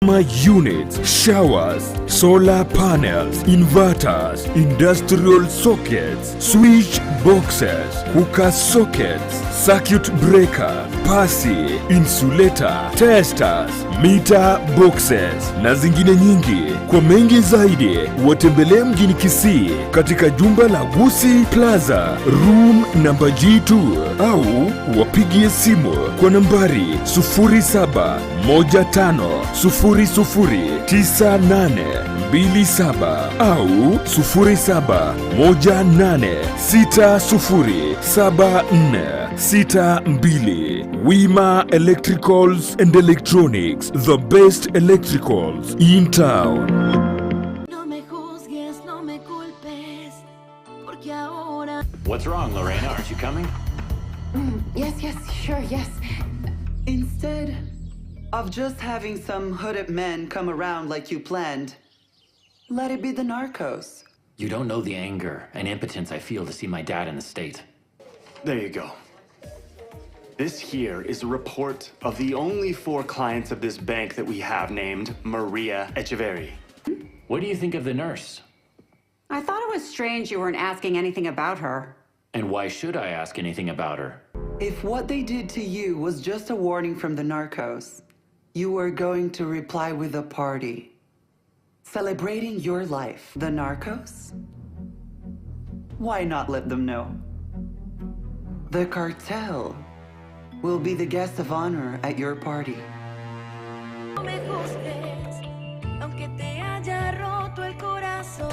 Stima units, showers, solar panels, inverters, industrial sockets, switch boxes, cooker sockets, circuit breaker, pasi, insulator, testers, meter boxes na zingine nyingi. Kwa mengi zaidi watembelee mjini Kisii katika jumba la Gusii Plaza room namba G2 au wapigie simu kwa nambari 0715009827 au 0718607462. Wima Electricals and Electronics, the best electricals in town. No me juzgues, no me culpes, porque ahora What's wrong, Lorena? Aren't you coming? Yes, yes, sure, yes. Instead of just having some hooded men come around like you planned, let it be the narcos. You don't know the anger and impotence I feel to see my dad in the state. There you go. This here is a report of the only 4 clients of this bank that we have named Maria Echeverri. What do you think of the nurse? I thought it was strange you weren't asking anything about her. And why should I ask anything about her? If what they did to you was just a warning from the narcos, you were going to reply with a party. Celebrating your life. The narcos? Why not let them know? The cartel will be the guest of honor at your party. No me juzgues, aunque te haya roto el corazón.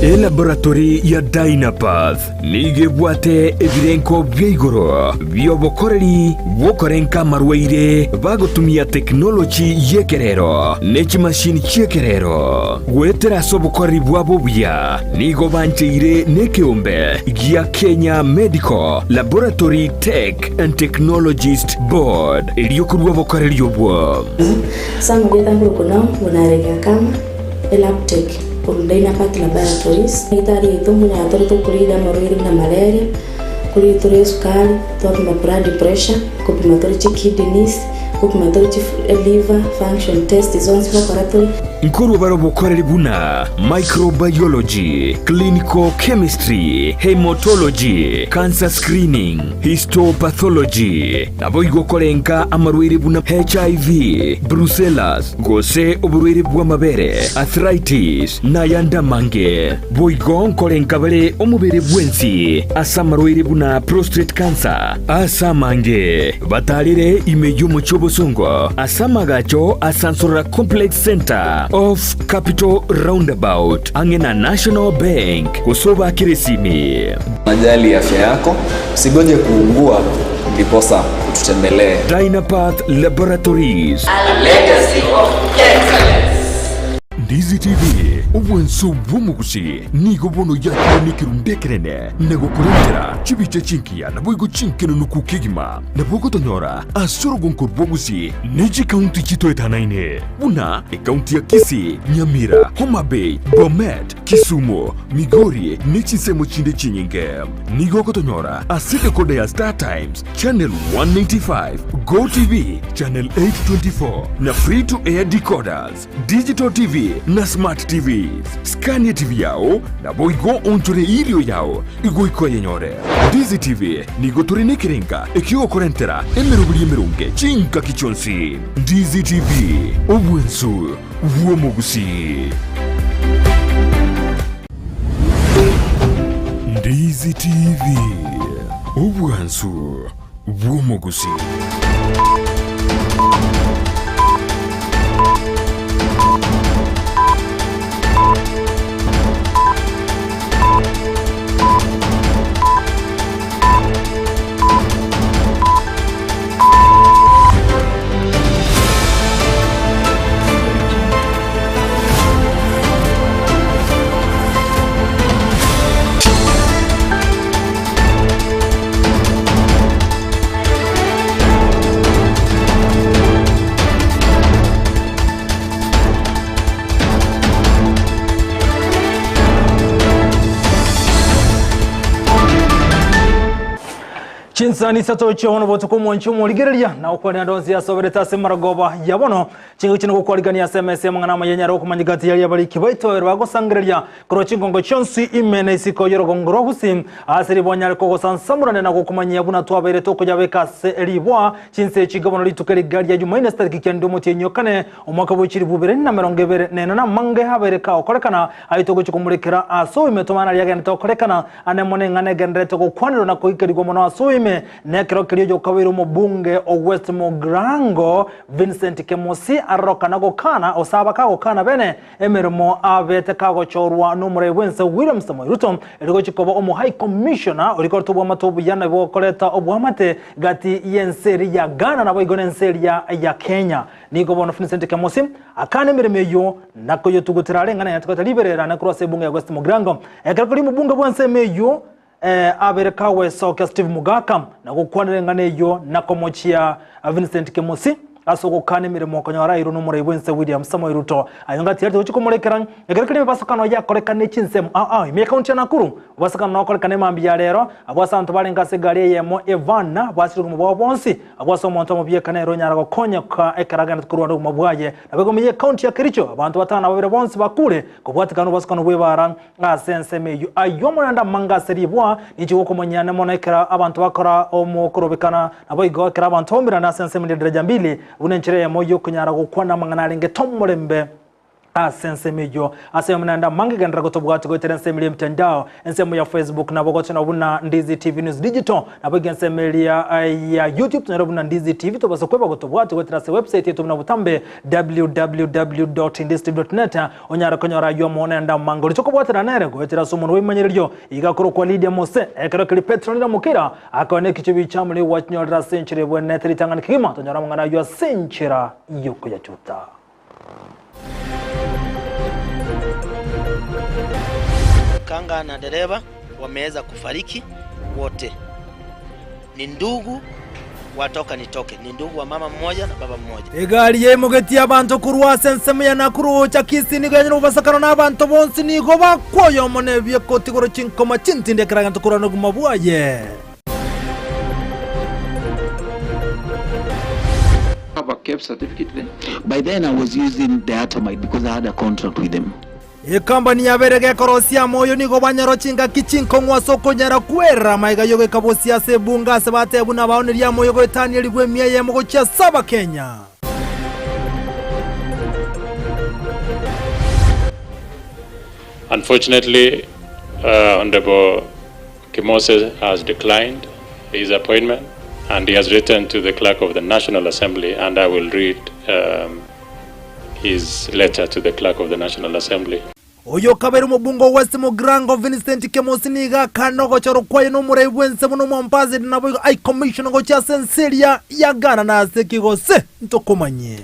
Elaboratory ya Dynapath nigo ebwate ebirenko bia igoro bi'obokoreri bw'okorenka amarwaire bagotumia teknoloji y'ekerero ne chimashini chi'ekerero. Goetera ase obokoreri bwabo obuya nigo bancheire nekeombe gia Kenya Medical Laboratory Tech and Technologist Board erio korwa obokoreri obwo. Ase amarieta nkorokwa nao buna Akama, Elabtech korwa Dynapath Laboratories. Daktari oito mbuna tore tokorire amarwaire buna malaria, korire tore esukari, twapima blood pressure, kopima tore chikidneys, kopima tore liver function test zonsi gokora tore. Nkorwa bare obokoreri buna microbiology, clinical chemistry, hematology, cancer screening, histopathology, naboigo korenka amarwaire buna HIV, brucellosis, gose oborwaire bw'amabere, arthritis, nayande amange. Boigo nkorenka bare omobere bwensi ase amarwaire buna prostate cancer ase amange. Batarire ime y'omochie obosongo ase amagacho a Sansorora Complex Center off Capital Roundabout ang'e na National Bank gose obakere esimi. Unajali afya yako, usigoje kuugua ndiposa ututembelee. Dynapath Laboratories. A legacy of excellence. Ndizi TV, obwanso bw'omogusi, nigo bono yakire nekerunde ekerene na gokorentera chibicha chinkiya naboigo chinkenenuku kegima, nabo ogotonyora ase orogonko rw'obogusi ne chikaunti chitoetanaine buna ekaunti ya Kisii, Nyamira, Homa Bay, Bomet, Kisumu, Migori ne chinsemo chinde chinyinge. Nigo ogotonyora ase decoder ya Star Times Channel 195, Go TV Channel 824 na Free to Air decoders, Digital TV na Smart TVs. Scania TV yao naboigo onchore irio yao igoika oyenyore. Ndizi TV nigo tore nekerenga ekiogokorentera emeroberi emeronge chingaki chionsi. Ndizi TV, obwensu bw'omogusii. Ndizi TV, obwansu bw'omogusii. Chinsani isato chia bono botuko omwanchi omorigereria, na gokwania ande onsi asoberete ase marogoba ya bono. Chingaki chino gokwarigania ase emesa y'amang'ana amaya enyare okomanya gati yaria abariki baito ere bagosangereria korwa chingongo chionsi ime na isiko y'orogongo rwa Gusii, ase riboa nyare kogosansamorania na gokomanyia buna twabeire tokoyabeka ase riboa chinse echi iga bono rituko eriga ria Jumaine sitariki kianda omotienyi o kane omwaka bwe chilifu ibere na emerongo ebere na ene namange abeire kagokorekana aye togochia komorekera ase oime tomanye naria agenderete gokorekana Ane mono eng'ana egendererete gokwanerwa na koikerigwa mono ase oime, nekero keria oyokabeire omobunge o West Mugirango, Vincent Kemosi, arorokana gokana gose aba kagokana bene emeremo abete kagochorwa nomorai bwense William Samoei Ruto erio gochia koba omo High Commissioner oria koreta oboamate obuya na bokoreta oboamate gati yense eria ya Ghana naboigo nense eria ya Kenya. Nigo bono Vincent Kemosi akana emeremo eyio na koyetugutera are eng'ana yatugete riberera ane korwa ase ebunge ya West Mugirango. Ekero keria omobunge bw'ensemo eyio abere kagwesokia Steve Mugaka na gokwanera eng'ana eyio na komochia Vincent Kemosi ase ogokana emeremo okonyora airwe nomorai bw'ense William Samoei Ruto. Aye ngati yari togochia komorekera ekero keria emebasokano yakorekane chinsemo ao ao ime y'ekaunti ya Nakuru. Obasokano nokorekane mambia ya rero abwo ase abanto barenge ase egari eyemo Evana basire obogima bwabo bonsi. Agwo ase omonto omobieka nere onyara gokonyeka ekero agenderete korwana obogima bwaye. Nabo egoma y'ekaunti ya Kericho, abanto batano na babere bonsi bakure, kobwatekana nobosokano bw'ebaara ase ensemo eyio. Ayio omorende amange ase ribwa, ninche gokomonyia mono ekero abanto bakora omokorobekana, naboigo ekero abanto baumerana ase ensemo ya daraja mbili, buna enchera eyemo y'okonyara gokwana amang'ana arenge tomorembe. Ase ensemo eyio, ase ayio naende amange genderera gotobwatia goetera ensemo eria y'emitandao, ensemo ya Facebook nabo gochena buna Ndizi TV News Digital, nabo iga ensemo eria ya YouTube tonyore buna Ndizi TV, tobasa kweba gotobwatia goetera ase website yaito buna botambe www.ndizitv.net onyare konyora ayio amo naende amange. Oria tokobwatera nere goetera ase omonwa bw'ebimanyererio iga akorokwa Lydia Mose, ekero keria Petero nere omokira akoe nekichio bichamo nigo gwachinyorera ase enchera ebwenerete ritang'ani kegima tonyore amang'ana ayio ase enchera y'okoyachuta. Kanga na dereva wameweza kufariki wote. Ni ndugu wa toka nitoke, ni ndugu wa mama mmoja na baba mmoja. Egari yaimogetie abanto korwa ase ensemo ya Nakuru gocha Kisii nigo yanyora obobasakano na abanto bonsi nigo bakwa oyomo nebiekoti igoro chinkoma chintindi ekero agento korwana obogima bwaye. Have a KEBS certificate then? By then I was using diatomite because I had a contract with them. Ekambani yabeire gekorosia amoyo nigo banyora chingaki chinkong'u ase okonyara kwerera amaiga y'ogoika bosio ase ebunge ase batebwa buna baonerie amoyo goetania elifu emia eyemo gochia ase Abakenya. Unfortunately, Honourable Kimose has declined his appointment and he has written to the clerk of the National Assembly and I will read um, his letter to the clerk of the National Assembly. Oyo okabeire omobunge o West Mugirango Vincent Kemosi nigo akana ogochorwa kwaye nomorai bw'ense buna omoambassador naboigo High Commissioner gochia ase ense eria ya Ghana na ase ki gose ntokomanye.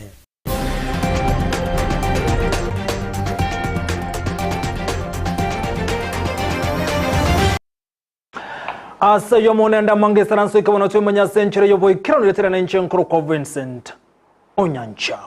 Ase ayio omonene amange esaranso eke bono twemanye ase enchera y'oboikeranu retera nenche nkorokwa Vincent Onyancha.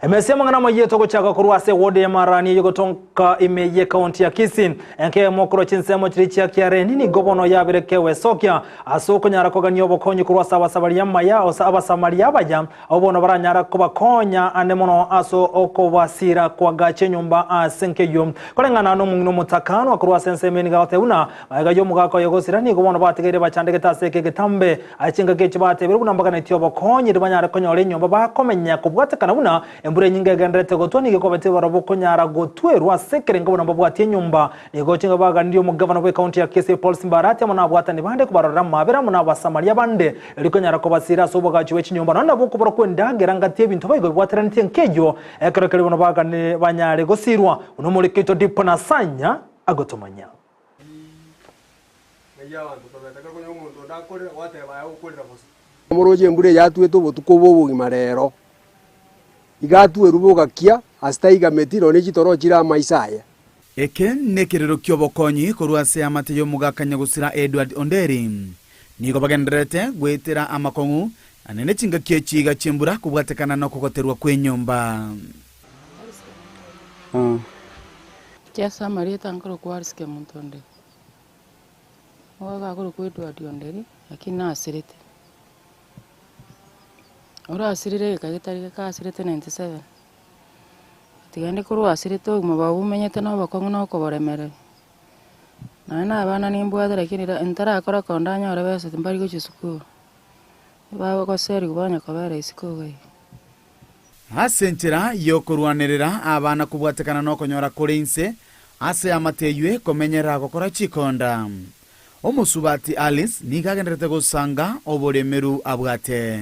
Emesa y'amang'ana amayia togochaka korwa ase eward ya Marani eyogotonka ime y'ekaunti ya Kisii. Enkemo korwa chinsemo chiria chia Kiareni nigo bono yabere kewesokia ase okonyara kogania obokonyi korwa ase abasabaria amaya ase abasamaria abaya Abwo bono baranyare kobakonya ande mono ase okobasiira koagacha enyomba ase enkeyio. Koreng'ana nomong'ina omotakanwa korwa ase ensemo eye nigo agoteba buna magega y'omogaka oye gosira nigo bono batigaire bachandegete ase eke egetambe. Ase chingaki echi batebire buna mbaganetie obokonyi erio banyare konyora enyomba bakomenya kobwatekana buna embura enyinge egendererete gotwa nigo ekobete barabwo konyara gotwerwa ase ekerengo buna mbabwatie enyomba. Nigo chinga baganirie omogavana bw'ekaunti ya Kisii Paul Simbarati amo nabwatani bande kobarorera amabera amo n'Abasamaria bande Erio konyara kobasiira ase obogachi bwe chinyomba, nonya nabo okobora kw'endagera ngati y'ebinto boigo bibwateranetie nkeyio, ekero keria bono bagane banyare gosiirwa, buna omoriki oito Dipo na Sanya agotomanya. Omoroche embura eye yatwete obotuko obo obogima rero, iga atwerwe bogakia ase taigameti nonya ne chitoro chire amaiso aye. Eke nekerero ki'obokonyi korwa ase amate y'omogaka nyagosira Edward Onderi. Nigo bagendererete goetera amakong'u anene chingaki echi iga chi'embura kobwatekana nokogoterwa kw'enyomba. Ase amarieta nkorokwa Arisike Monto Onderi, nigo akorokwa Edward Onderi. Lakini nasirete. Orasirire egeka getari geke asirete 97. Tiga inde korwa asirete obogima bwao bomenyete na obokong'u na okoboremereria. Nonya na abana nimbwate lakini ntarakora konde anyore besa timbari gochia sukuru. Bagoserigwa banya kobera isiko iga iga. Ase enchera y'okorwanerera abana kobwatekana nokonyora kore inse ase amate eywe komenyera gokora chikonda. Omosubati Alice nigo agendererete gosanga oboremeru abwate.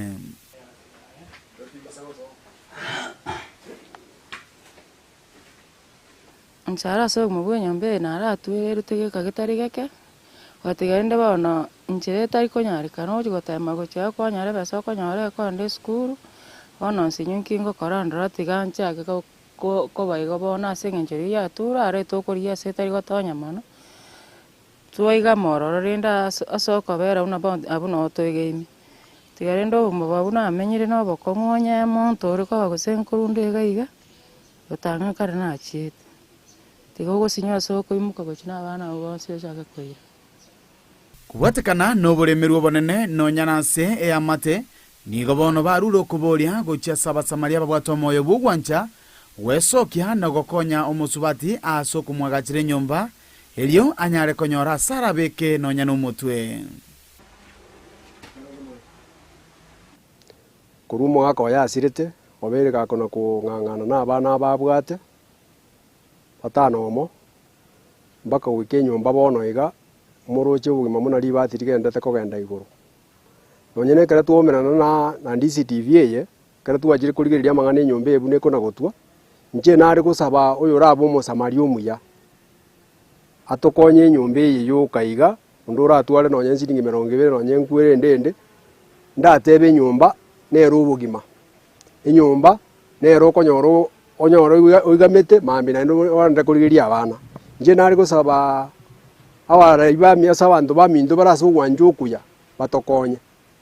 Inche are ase obogima bwa enyomba eye naratwererete geka getari geke, gotiga rende bono inchera etari konyarekana ogochia gotema gochia kwanyora ebesa okonyora ekogenda esukuru, bono nsinyo nki ngokora ndora tiga nchake ko koba igo bono ase eng'encho riria yature are tokorigia ase etari gotonya mono, twaigama ororo rende ase ase okobera buna bono abwo noo toigaime. Tiga rende obogima bwabo namenyire na obokong'u onye omonto ore koba gose nkorunda iga iga. Otang'e kare nachiete, tiga ogosinywa ase okoimoka gochia nabana abwo bonsi ochake koira. Kobwatekana noboremerwa obonene nonya nase eamate, nigo bono barure okoboria gochia ase Abasamaria babwate omoyo bw'ogwancha gwesokia na gokonya omosubati ase okomwagachera enyomba, erio anyare konyora ase arabeke nonya nomotwe. Korwa omogaka oye asirete, obeire gakona kong'ang'ana nabana aba abwate, batano omo, mpaka goika enyomba bono iga, moroche obogima buna ribati rigenderete kogenda igoro. Nonye na ekero twaomerana na na DCTV eye, ekero twachire korigereria amang'ana enyomba eye buna ekona gotwa, inche nare gosaba oyorabe omosamaria omuya, atokonye enyomba eye yoka iga, Onde oratware nonya nchiringi emerongo ebere nonya enkwere ende ende, ndatebe enyomba nere obogima. Enyomba nere okonyora onyore oigamete mambia naende oende korigereria abana. Inche nare gosaba abarai bami ase abanto baminto bare ase ogwancha okuya, batokonye.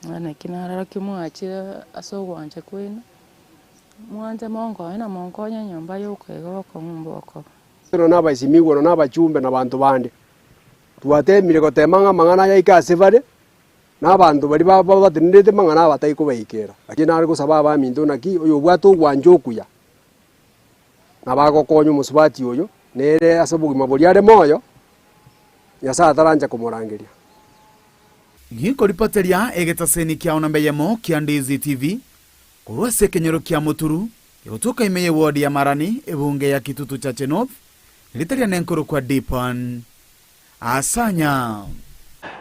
Naki narora ki mwachire ase ogwancha kwaino, mwanche monkonye na monkonye enyomba yoka iga bokong'u mbokoba. Nonya na abaisimigwa, nonya na abachumbe, na abanto bande. Twateemire goteema ng'a amang'ana aya aike ase bare, na abanto baria babatenenerete amang'ana aya batari kobaikera. Lakini nare gosaba abaminto naki oyobwate ogwancha okuya, nabo agokonya omosubati oyo, nere ase obogima boria are moyo, Nyasae atarancha komorangeria. Nkoripoteria egetaseni kiao namba eyemo kia Ndizi TV korwa ase ekenyoro kia Muturu, gegotoka ime y'ewodi ya Marani, ebunge ya Kitutu Chache North, Rieta riane nkorokwa Dipon Asanya.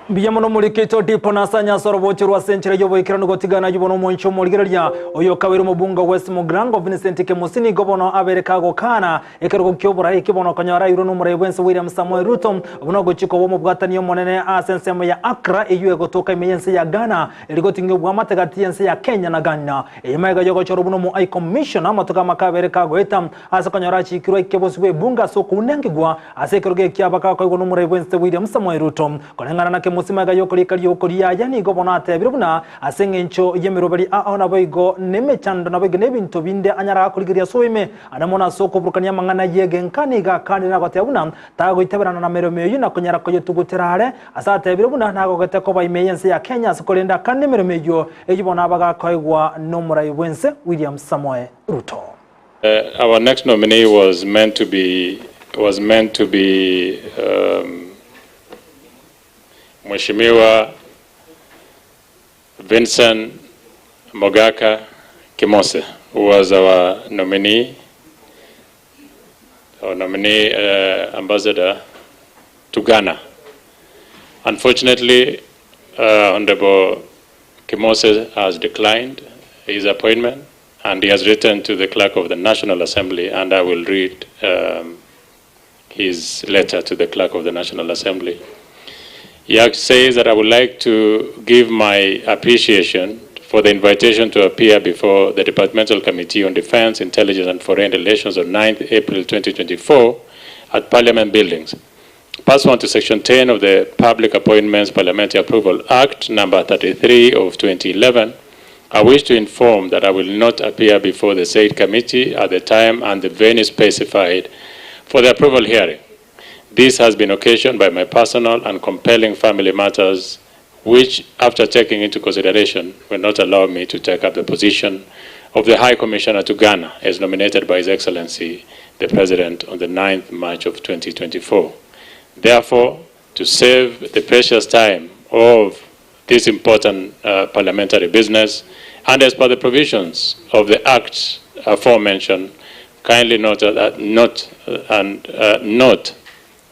Mbuya mono morikeito Dipon Asanya ase orobocho rwa ase enchera y'oboikeranu gotigana ayio bono omoinche omorigereria oyo okabeire omobunga West Mugirango Vincent Kemusi nigo bono abere kagokana ekerogo ki'oborai eki bono okonyora airwe nomorai bwense William Samoei Ruto buna ogochia koba omobwatani omonene ase ensemo ya Accra eyio egotoka ime y'ense ya Ghana eri goting'ia obwamate gati y'ense ya Kenya na Ghana eye magega yogochorwa buna omo High Commissioner amatuko amake abere kagoeta Ase konyora achiikirwe aike bosio bw'ebunga ase okounengigwa ase ekerogo ekia bakakoigwa n'omorai bw'ense William Samoei Ruto. Koreng'ana na Kemosi magega y'okoriika rioko riaye nigo bono atebire buna ase eng'encho y'emeroberi ao naboigo nemechando naboigo nebinto binde anyare gakorigeria ase oime ande mono ase okoburukania amang'ana y'egenka nigo akanire na goteba buna tagoitaberana na meremo eyio na konyara koyetugutera are ase atebire buna nagogete koba ime y'ense ya Kenya ase korende akane emeremo eyio eyio bono abagakoigwa n'omorai bw'ense William Samoei Ruto. Uh, our next nominee was meant to be was meant to be um, Mheshimiwa Vincent Mogaka Kimose, who was our nominee, our nominee uh, ambassador to Ghana. Unfortunately, uh, Honorable Kimose has declined his appointment and he has written to the clerk of the National Assembly, and I will read um, his letter to the clerk of the National Assembly. He says that I would like to give my appreciation for the invitation to appear before the Departmental Committee on Defense, Intelligence and Foreign Relations on 9th April 2024 at Parliament Buildings. Pursuant to Section 10 of the Public Appointments Parliamentary Approval Act number 33 of 2011, I wish to inform that I will not appear before the said committee at the time and the venue specified for the approval hearing. This has been occasioned by my personal and compelling family matters which, after taking into consideration, will not allow me to take up the position of the High Commissioner to Ghana as nominated by His Excellency the President on the 9th March of 2024. Therefore, to save the precious time of this important uh, parliamentary business, and as per the provisions of the Act aforementioned, kindly note that note and uh, note,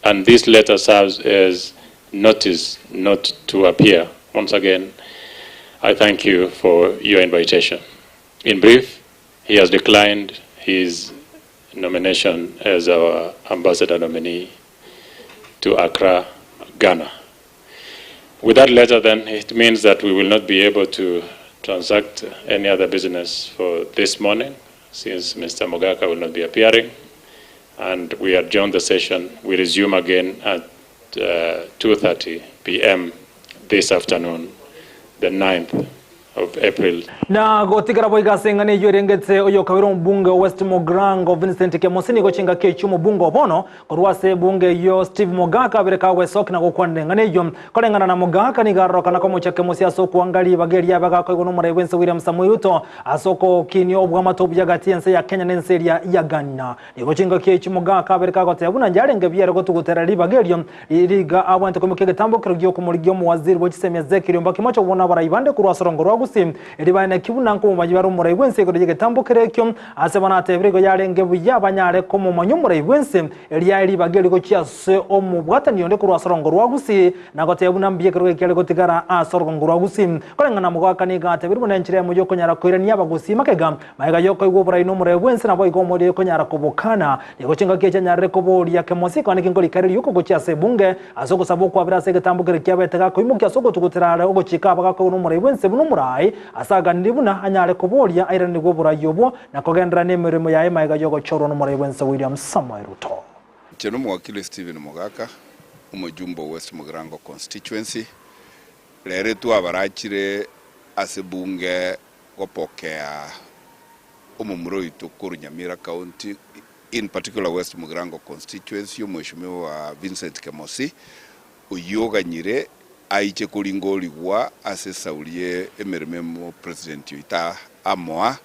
and this letter serves as notice not to appear. Once again, I thank you for your invitation. In brief, he has declined his nomination as our ambassador nominee to Accra, Ghana. With that letter, then, it means that we will not be able to transact any other business for this morning, since Mr. Mogaka will not be appearing. And we adjourn the session. We resume again at 2:30 p.m. this afternoon, the 9th of April. Na gotigara boiga ase eng'ana eyio erengete oyokabere omobunge o West Mugirango Vincent Kemosi nigo chingaki echio omobunge o bono korwa ase ebunge eyio Steve Mogaka abere kagwesokia na gokwanera eng'ana eyio. Koreng'ana na Mogaka nigo arorokana komochia Kemosi ase okwanga ribaga eria abe gakoigwa nomorai bwense William Samoei Ruto ase okokinia obwamate obuya gati y'ense ya Kenya na ense eria ya Ghana. Nigo chingaki echi Mogaka abere kagoteba buna yarenge biare gotugutera ribaga erio riga abwate koimokia egetambo kero gi'okomorigia omowaziri bwe chisemi Ezekiel Ombaki Mocha obwo nabarai bande korwa ase orongo rwa Gusii erio baeneki buna nkomomanyi bare omorai bw'ense igoro y'egetambo kere ekio ase banatebire igo yarenge buya banyare komomanya omorai bw'ense eria ribaga erio gochia ase omobwatani onde korwa ase orongo rwa Gusii na goteba buna mbuya ekerogo ekiare gotigara ase orogongo rwa Gusii. Koreng'ana Mogaka nigo atebire buna enchera emo y'okonyara koirania abagusii makega Magega y'okoigwa oborai n'omorero bw'ense naboigo omoerio okonyara kobokana. Nigo chingaki echi anyarire koboria Kemosi ekero naki nkorika riria okogochia ase ebunge, ase ogosaba okwabera ase egetambo keria kiabete gakoimokia ase ogotugutera are ogochika aba gakoigwa n'omorai bw'ense buna omorai, ase aganirie buna anyare koboria airanigwe oborai obwo na kogenderera nemeremo yaye magega y'ogochorwa n'omorai bw'ense William Samoei Ruto. Inche nomowakili Stephen Mogaka, omojumbe o West Mugirango Constituency, rero twabarachire ase bunge gopokea omomura oito korwa Nyamira County, in particular West Mugirango Constituency, Omweshimiwa Vincent Kemosi, oyio oganyire aiche koringorigwa ase esauri ye emeremo emo President oito amoa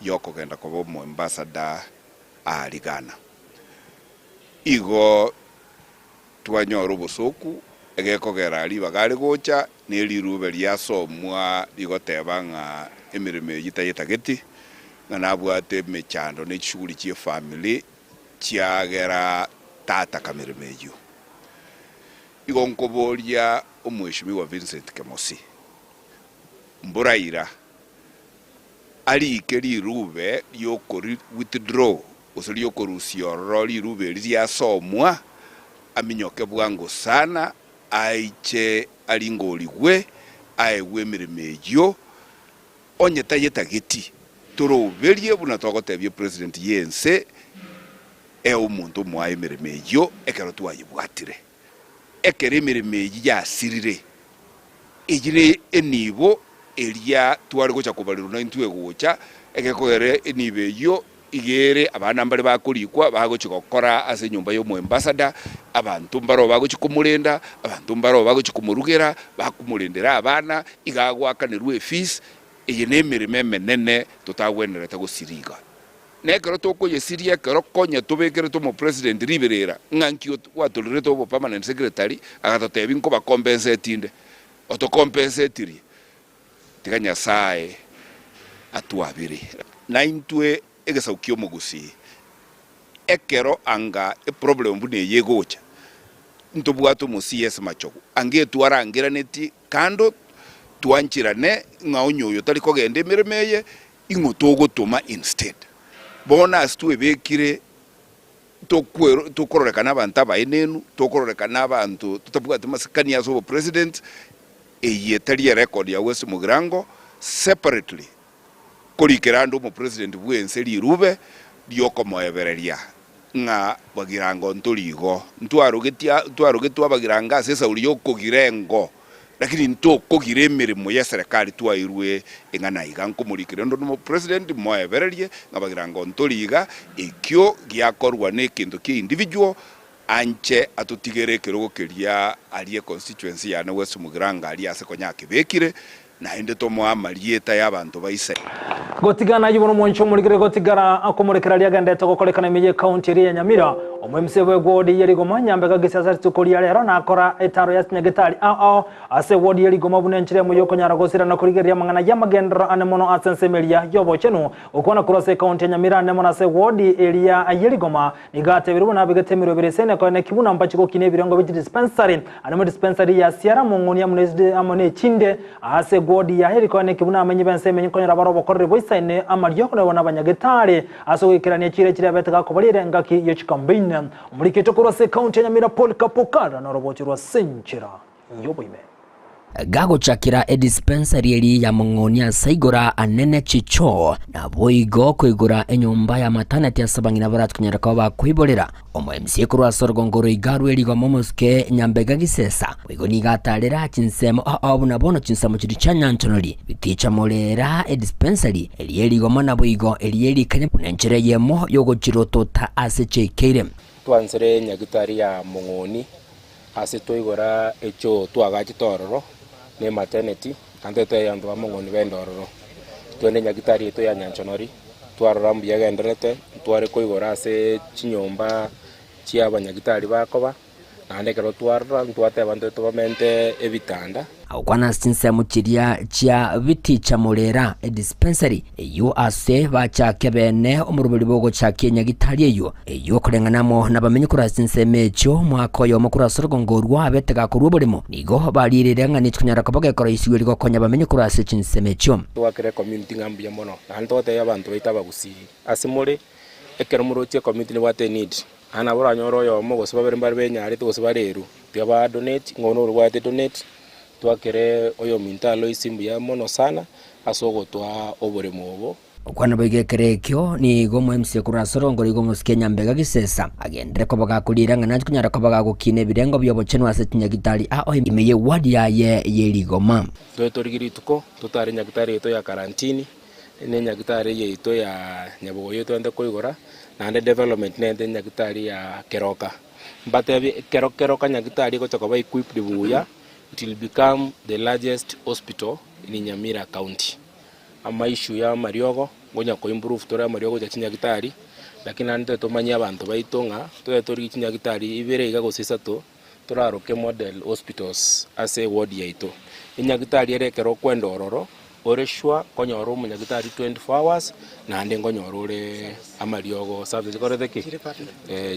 yokogenda koba omoambassador aaria Ghana. Igo Twanyora obosooku, egekogera ribaga are gocha, ne riruube riasomwa rigoteba ng'a emeremo eyio tayetageti, ng'a nabwate emechando ne chishughuli chi'efamiri chiagera tataka meremo eyio. Igo nkoboria Omweshimiwa Vincent Kemosi, Mboraira arike riruube riokori withdraw gose riokorusia ororo riruube eri riasomwa, aminyoke bwango sana, aiche aringorigwe, aegwe emeremo eyio, onye tayetageti, toroberie buna togotebia president y'ense, ee omonto omoae emeremo eyio ekero twayebwatire. Ekero emeremo eyio yasirire, eyio ne enibo eria tware gocha kobarerwa naintwe egocha, egekogera enibo eyio iga ere abana mbare bakorikwa bagochia gokora ase enyomba y'omoambassador, abanto mbaroo bagochia komorenda, abanto mbaroo bagochia komorugera, bakomorendera abana, iga agoakanerwa efees, eye nemeremo emenene totagwenerete gosiria iga. Na ekero tokoyesiria ekero konya tobekerete omopresident riberera ng'a nki gwatorerete obo permanent secretary agatotebia nkobacompensate inde, otocompensetirie, tiga Nyasaye atwabere. Naintwe egesaku ki'omogusii ekero anga eproblem buna eye egocha, ntobwate omo CS Machogu, anga etwarangeraneti kando twancherane ng'a onye oyo tari kogenda emeremo eye, Ing'o togotoma instead? Bono ase twebekire tokwero tokororekana abanto abaenenu, tokororekana abanto totabwati masikani ase obopresident, eye tari erecord ya West Mugirango separately korikera ande omopresident bwense rirube riokomoebereria ng'a Bagirango ntori igo, ntwarogetia ntwarogetwe Abagirango ase esauri yokogira engo. Lakini ntokogira emeremo y'eserekari twairwe ing'ana iga, nkomorikera onde omopresident moebererie ng'a bagirango ntori iga, ekio giakorwa nekento kia individual. Anche atotigere ekerogo keria aria econstituency yane West Mugirango aria ase konya akebekire, naende tomoe amarieta y'abanto ba ise. Gotigana ayio bono omwancho omorikire gotigara akomorekera aria agendete gokorekana ime y'ecounty eria ya Nyamira. Omo-MC bw'eward ya Rigoma, Nyambega Gisiasa rituko ria rero nakora etaro ya chinyagetari ao ao ase eward ya Rigoma buna enchera emo yokonyara gosira na korigereria amang'ana y'amagenderero ane mono ase ensemo eria y'obochenu. Gokwana korwa ase ecounty ya Nyamira ane mono ase eward eria ye Rigoma Nigo atebire buna abegete emeroberi ase eneko ene ki buna mbache gokina ebirengo bie chidispensari, ande dispensari ya Siara mong'oni amo ne amo nechinde, ase egwodi ya Eriko ene ki buna amenyi b'ense emenyi nkonyora bare obokoreri boisaine amariogo na bono abanyagetari ase ogoikerania chiira chiria abete gakobarire engaki ye chikambeini. Omorikito korwa ase ekaunti ya Nyamira Paul Kapokara norobochi rwa Senchera y'oboime. Gagochakera edispensari eria ya mong'onia ase igora anene chichoo, naboigo koigora enyomba ya maternity ase abang'ina baratonyare koba bakoiborera. Omo MCA korwa ase orogongo roiga rwe rigoma omosike Nyambega Gisesa boigo nigo atarera chinsemo ao ao buna bono chinsemo chiria chia Nyanchonori, Biticha Morera edispensari eria erigoma naboigo eria erikanya buna enchera eyemo yogochirotota ase chiaikeire. Twansere nyagitari ya mong'oni Ase twaigora echoo twagachete ororo, na ematernity, naende totebi abanto ba Mong'oni bende ororo. Twende nyagitari yaito ya Nyanchonori, twarora mbuya egendererete, ntware koigora ase chinyomba chia abanyagitari bakoba, naende ekero twarora ntwateba ntwe tobamente ebitanda. Agokwana ase chinsemo chiria chia Biticha Morera Edispensary, eyio ase bachake bene omoroberi bw'ogochakia enyagitari eyio, eyio okoreng'ana amo nabamenyi korwa ase chinsemo echio omwaka oyomo korwa ase orogongo orwo abete gakorwa oboremo, nigo bariirire ng'a nechikonyara koba gekoroisigwa erio gokonya abamenyi korwa ase chinsemo echio. Twakera ecommunity ng'a mbuya mono, naende togotebia abanto baito abagusii, ase more, ekero moroche ecommunity nebwate eneed, naende nabo oranyore oyomo gose babere mbare benyarete gose bare eru, tiga ba donate, ng'a bono orobwate donate, Twakere oyominto Aloisi mbuya mono sana ase ogotoa oboremo obo. Okwana boigo ekero ekio nigo omoemisia korwa ase orongo rigo omosike Nyambega Gisesa agenderere koba gakoriera ng'a nache konyara koba gagokina ebirengo bi'obochenu ase chinyagitari ao ime y'eward yaye ye Rigoma. Toe torigie rituko totare nyagitari yaito ya Karantini, ne enyagitari yaito ya Nyabogoyo twende koigora, naende development nente enyagitari ya Keroka. Mbatebie ekero Keroka nyagitari egocha koba equipped buya, It will become the largest hospital in Nyamira county. Ama issue ya amariogo, ngonya ko improve tore amariogo gocha chinyagitari, lakini naende tobe tomanyie abanto baito ng'a tobe torigie chinyagitari ibere iga gose isato, toraroke model hospitals ase eward yaito. Enyagitari ere ekero okwenda ororo, ore sure nkonyora omonyagitari 24 hours, naende nkonyora ore amariogo service chikorete ki?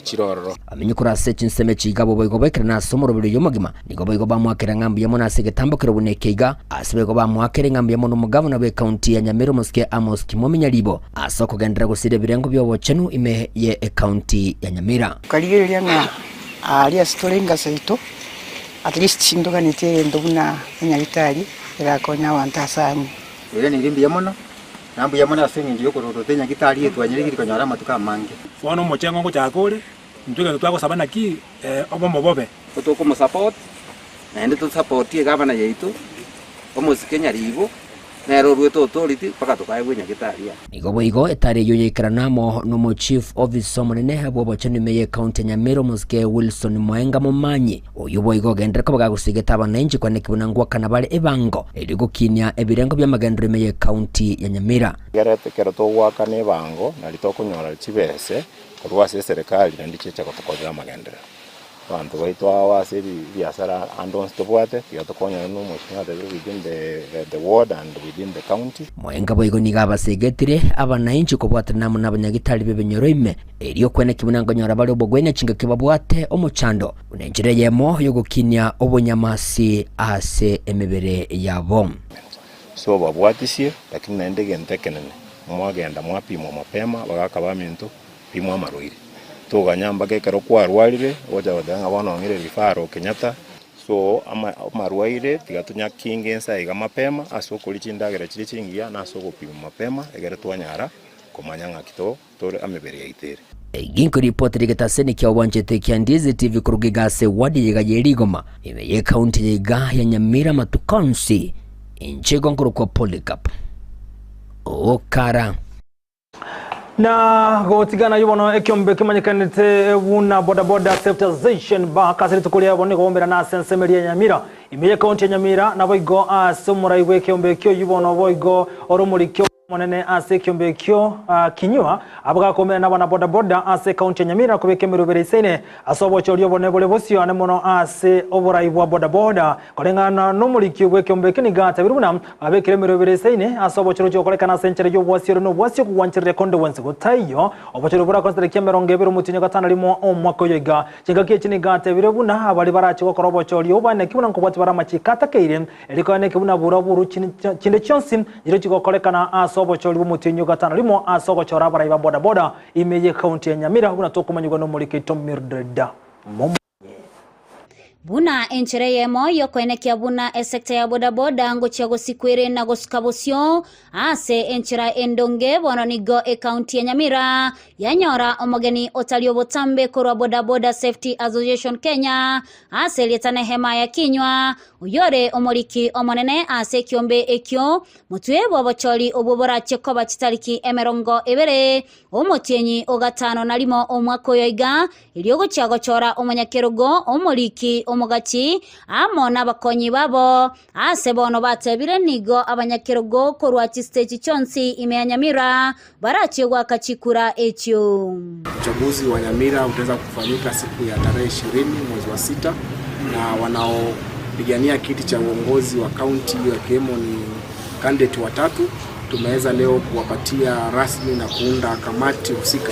Chire ororo. Bamenye korwa ase chinsemo echi iga boboigo baikerane ase omoroberi oyio omogima. Nigo boigo bamoakera ng'a mbuya mono ase egetambo keria buna eke iga. Ase boigo bamoakere ng'a mbuya mono omogavana bw'ecounty ya Nyamira omosike Amos Kimomi Nyaribo ase okogenderera gosiria ebirengo bi'obochenu ime ye ecounty ya Nyamira. Nkarigereria ng'a aaria ase tore inga seito, at least ntoganetie egento buna enyagitari erakonye abanto ase ang'e. Oiraneirie mbuya mono, na mbuya mono ase engencho y'okororota enyagitari eye twanyeregirie konyora amatuko amange. Bono omochengo ngochaka ore, intwe egento twagosaba naki obomo bobe. Tokomosupport naende tosapotie egavana yaito omosike Nyaribo nere oruete authority mpaka tokaegwa enyagitari aa. Nigo boigo etari eyio yaikerana amo nomo Chief Officer omonene bw'obochenu ime y'ecounty ya Nyamira omosike Wilson Mwaenga Momanyi, oyio boigo ogenderere koba gagosigete abananchi kwaneki buna ngwakana bare ebango erio gokinia ebirengo bi'amagenderero ime y'ecounty ya Nyamira. Ekero togoakana ebango nari tokonyora chibese korwa ase eserekari naende chiacha gotokorera amagenderero. Abanto baito ao ase ebiasara ande onsi tobwate, tiga tokonyane na omosio natebire within the the ward and within the county. Moenga boigo nigo abasegetire abanainchi kobwatanana amo nabanyagitari b'ebinyoro ime, erio kweneki buna nkonyora bare obogwenia chingaki babwate omochando, buna enchera eyemo y'ogokinia obonyamasi ase emebere yabo. So babwatisie, lakini naende egento ekenene, mwagenda mwapimwa mapema, bagaka baminto, pimwa amarwaire. Toganya mpaka ekero kwarwarire, ogocha goteba ng'a bono ong'ire referral Kenyatta. So ama amarwaire tiga tonyakinge ensa iga mapema ase okoria chindagera chiria chingiya na ase ogopimwa mapema egere twanyara komanya ng'aki to tore emebere yaito ere. Ginko ripoti rigetaseni kia obwanchete kia Ndizi TV koruga iga ase ward yaiga ye Rigoma ime ye county yaiga ya Nyamira amatuko onsi inche igo nkorokwa Polycarp Okara. Na gotigana ayio bono ekiombe kemanyekanete buna bodaboda Safety Association bak ase rituko riabo nigo bomerana ase ensemo eria ya Nyamira ime y'ekaunti ya Nyamira naboigo ase omorai bw'ekiombe ekio oyio bono boigo ore omoriki omonene ase ekiombe ekio Kinyua abagakomerana nabana bodaboda ase ekaunti ya Nyamira kobeka emerobere isaine ase obochori obonene bore bosio ane mono ase oborai bwa bodaboda Koreng'ana nomoriki bw'ekeombe eke nigo atebirie buna babekire emerobere esaine ase obochori ogokorekana ase enchera y'obwasi ore nobwasi okogwanchereria konde gwensi gotaiyo. Obochori borakonsidereke 20 omotienyi o gatano rimo omwaka oyo iga. Chingaki echi nigo atebirie buna baria barache gokora obochori obo baeneki buna nkobwatia bare amachiiko atakeire, erio koeneki buna bura buru chinde chionsi chiria chigokorekana ase obochori bw'omotienyi o gatano rimo ase ogochora abarai ba bodaboda ime y'ecounty ya Nyamira buna tokomanyigwa nomoriki oito Mildred Momanyi. Buna enchera eyemo y'okoenekia buna esecta ya bodaboda ngochia gosikwa ere na gosuka bosio ase enchera endonge, bono nigo ecounty ya Nyamira yanyora omogeni otari obotambe korwa Bodaboda Safety Association Kenya ase erieta Nehemiah Kinyua, oyore omoriki omonene ase ekiombe ekio motwe bw'obochori obwo borachie koba chitariki 20 omotienyi o gatano na rimo omwaka oyo iga. Erio ogochia gochora omonyakerogo, omoriki, omogachi, amo nabakonyi babo. Ase bono batebire nigo abanyakerogo korwa chisteji chionsi ime ya Nyamira barachie goaka chikura echio. Uchaguzi wa Nyamira utaweza kufanyika siku ya tarehe 20 mwezi wa sita, na wanaopigania kiti cha uongozi wa kaunti wakiwemo ni candidate watatu. Tumeweza leo kuwapatia rasmi na kuunda kamati husika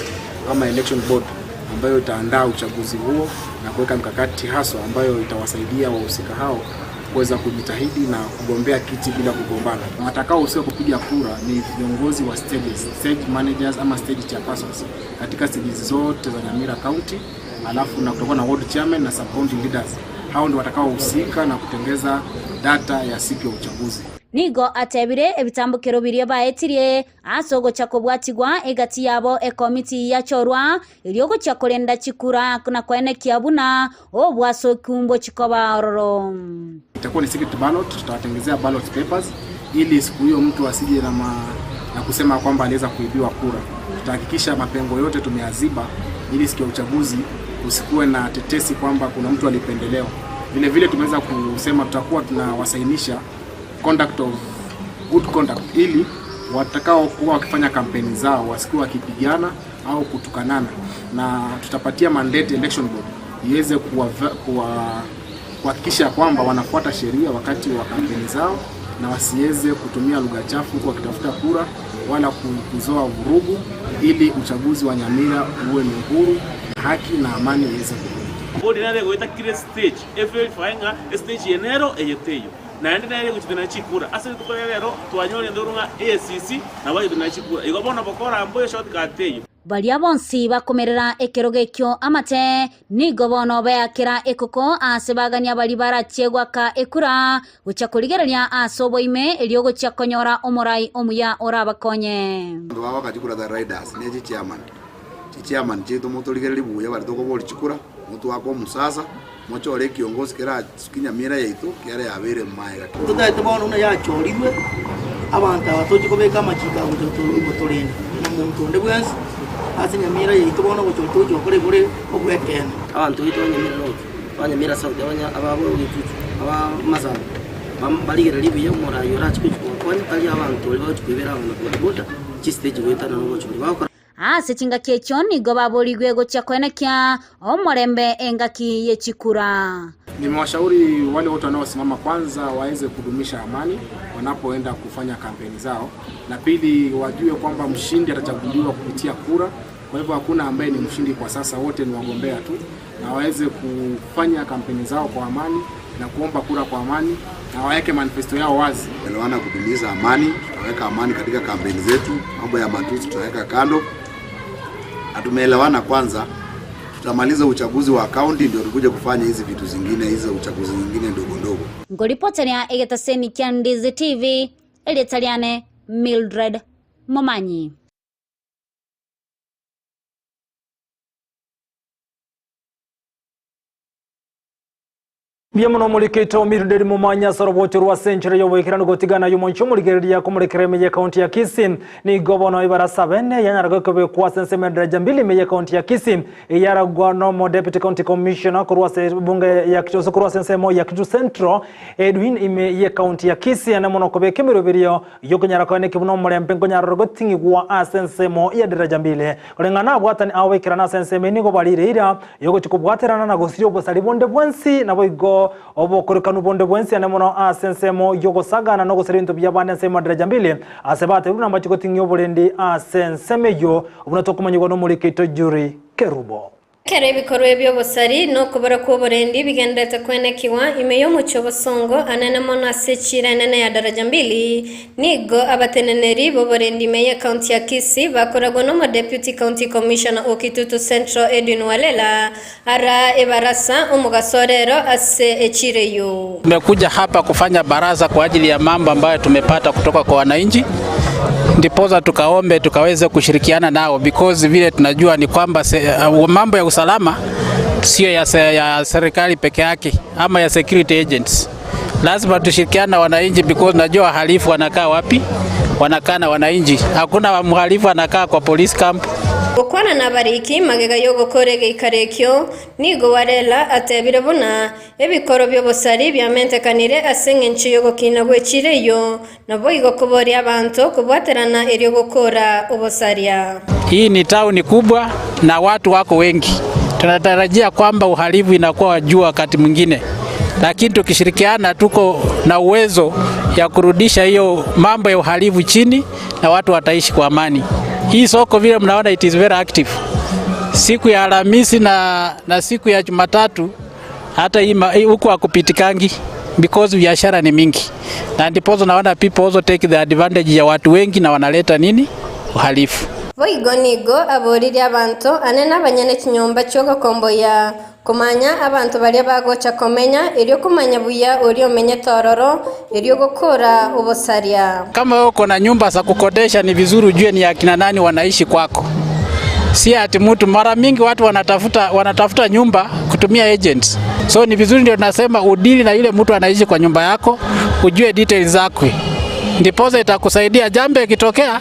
ama election board ambayo itaandaa uchaguzi huo na kuweka mikakati haswa ambayo itawasaidia wahusika hao kuweza kujitahidi na kugombea kiti bila kugombana. Watakaohusika kupiga kura ni viongozi wa stages, stage managers ama stage chairpersons katika stages zote za Nyamira County, alafu na kutakuwa na ward chairman na sub county leaders. Hao ndio watakaohusika na kutengeza data ya siku ya uchaguzi. Nigo atebire ebitambokero biria baetirie Ase ogochia kobwatigwa egati yabo ekomiti yachorwa, erio ogochia korenda chikura na koenekia buna obwasoku mbochi koba ororo. Itakuwa ni secret ballot, tutawatengezea ballot papers ili siku hiyo mtu asije na, ma, na kusema kwamba aliweza kuibiwa kura. Tutahakikisha mapengo yote tumeyaziba ili siku ya uchaguzi usikuwe na tetesi kwamba kuna mtu alipendelewa. Vile vile tumeweza kusema tutakuwa tunawasainisha conduct of good conduct ili watakao kuwa wakifanya kampeni zao wasikuwa wakipigana au kutukanana, na tutapatia mandate election board iweze kuhakikisha kwamba wanafuata sheria wakati wa kampeni zao na wasiweze kutumia lugha chafu huku wakitafuta kura wala kuzoa vurugu, ili uchaguzi wa Nyamira uwe ni uhuru, haki na amani iweze kurudi. Bori nere goeta kire stage, everify ng'a estage eye nero eye teiyo. Naende nere gochitenena chikura. Ase rituko ria rero twanyorire endoru ng'a EACC nabo bagotenena chikura. Igo bono bokora mboyo shortcut eyio. Baria bonsi bakomerera ekerogo ekio amate, nigo bono beakera ekoko aase bagania baria barachie goaka ekura, gochia korigereria aase oboime, erio gochia konyora omorai omuya orabakonye. Abanto bagoaka chikura tari riders, ne chichairman. Chichairman chiaito motorigererie buya baria tokoboria chikura, motwake omusasa. Mochore ekiongosi kerasukie nyamira yaito, kiara yabeire magega. Totaete bono buna yachorirwe, abanto aba tochie kobeka amachiko aya gocha gotorenda, na monto onde bwensi ase nyamira yaito bono gocha tochia gokora igoro obwekeene. Abanto baito ba Nyamira North, aba Nyamira South, abanya aba Bogetutu, aba Masaba, barigererie buya omoraai orache gochia kobakonya, tari abanto baria bagochia koibera abana bodaboda, chistage goetana nobochori bagokora. Ase chingaki echio nigo baborigwe gochia koenekia omorembe engaki ye chikura. Nimewashauri wale wote wanaosimama kwanza waweze kudumisha amani wanapoenda kufanya kampeni zao, na pili wajue kwamba mshindi atachaguliwa kupitia kura. Kwa hivyo hakuna ambaye ni mshindi kwa sasa, wote ni wagombea tu, na waweze kufanya kampeni zao kwa amani na kuomba kura kwa amani na waweke manifesto yao wazi. Elewana kudumisha amani, tutaweka amani katika kampeni zetu, mambo ya matusi tutaweka kando, na tumeelewana kwanza, tutamaliza uchaguzi wa kaunti ndio tukuje kufanya hizi vitu zingine, hizo uchaguzi nyingine ndogo ndogo. Ngoripoteria egetaseni kia Ndizi TV, erieta riane Mildred Momanyi. Mbuya mono omorikeito omirunderi momanye ase orobocho rwa ase enchera y'oboikeranu gotigana ayio omonche omorigereria komorekera ime y'ekaunti ya Kisii. Nigo bono ebarasa bene yanyara gokobekwa ase ensemo ya Daraja Mbili ime y'ekaunti ya Kisii eyaragwa nomo Deputy County Commissioner korwa ase ebunge ya gose korwa ase ensemo ya Kitutu Central Edwin ime y'ekaunti ya Kisii ane mono kobeka emeroberio Y'okonyara kwaye neki buna omorembe nkonyarore goting'igwa ase ensemo ya daraja mbili. Koreng'ana nabwatani ao baikerane ase ensemo eye nigo barire eira y'ogochia kobwaterana na gosiria obosari bonde bwensi, naboigo obokorekanu bonde bwensi ane mono ase ensemo y'ogosagana na ogosaria ebinto bi'abande ensemo ya daraja mbili, ase batebiwe buna mbachie goting'ia oborendi ase ensemo eyio, buna tokomanyigwa nomoriki oito Juri Kerubo. Ekero ebikorwa ebi'obosari na okobora kw'oborendi bigenderete kwenekigwa ime y'omochie obosongo anene mono ase echiira enene ya Daraja Mbili, nigo abateneneri b'oborendi ime y'ecounty ya Kisii bakoragwa n'omodeputy county commissioner o Kitutu Central Edwin Walela araa ebarasa omogaso orero ase echiira eyio. Tumekuja hapa kufanya baraza kwa ajili ya mambo ambayo tumepata kutoka kwa wananchi, ndiposa tukaombe tukaweze kushirikiana nao because vile tunajua ni kwamba se, uh, mambo ya usalama sio ya, se, ya serikali peke yake ama ya security agents. Lazima tushirikiane na wananchi because najua wahalifu wanakaa wapi, wanakaa na wananchi. Hakuna mhalifu anakaa kwa police camp. Gokwana nabariki magega y'ogokora egeikaro ekio, nigo Warela atebire buna Ebikoro bi'obosari biamentekanire ase engencho y'ogokina gw'echiira eyio, naboigo koboria abanto kobwaterana erio gokora obosaria. Hii ni tauni kubwa na watu wako wengi, tunatarajia kwamba uhalifu inakuwa juu wakati mwingine, lakini tukishirikiana, tuko na uwezo ya kurudisha hiyo mambo ya uhalifu chini na watu wataishi kwa amani. Hii soko vile mnaona it is very active. Siku ya Alhamisi na, na siku ya Jumatatu hata hii huku hakupitikangi because biashara ni mingi, na ndiposa naona people also take the advantage ya watu wengi na wanaleta nini uhalifu. Boigo nigo aboririe abanto ane nabanyene chinyomba chi'ogokomboyia, komanya abanto baria bagocha komenya, erio komanya buya oria omenyete ororo, erio gokora obosaria. Kama wewe uko na nyumba za kukodesha, ni vizuri ujue ni akina nani wanaishi kwako, si ati mtu. Mara mingi watu wanatafuta, wanatafuta nyumba kutumia agents, so ni vizuri, ndio tunasema udili na yule mtu anaishi kwa nyumba yako, ujue details zake, ndiposa itakusaidia jambo ikitokea,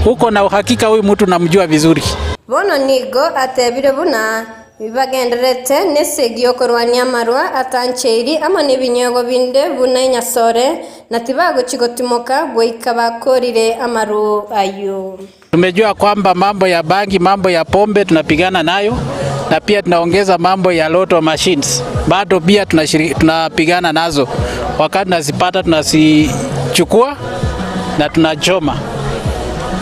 uko na uhakika huyu mtu namjua vizuri. Bono nigo atebire buna Bibagendererete nesegi y'okorwania amarwa atancheiri amo nebinywegwa binde buna enyasore, na tibagochia gotimoka goika bakoorire amaru ayio. Tumejua kwamba mambo ya bangi, mambo ya pombe tunapigana nayo, na pia tunaongeza mambo ya lotto machines, bado pia tunapigana nazo. Wakati tunazipata tunazichukua na tunachoma.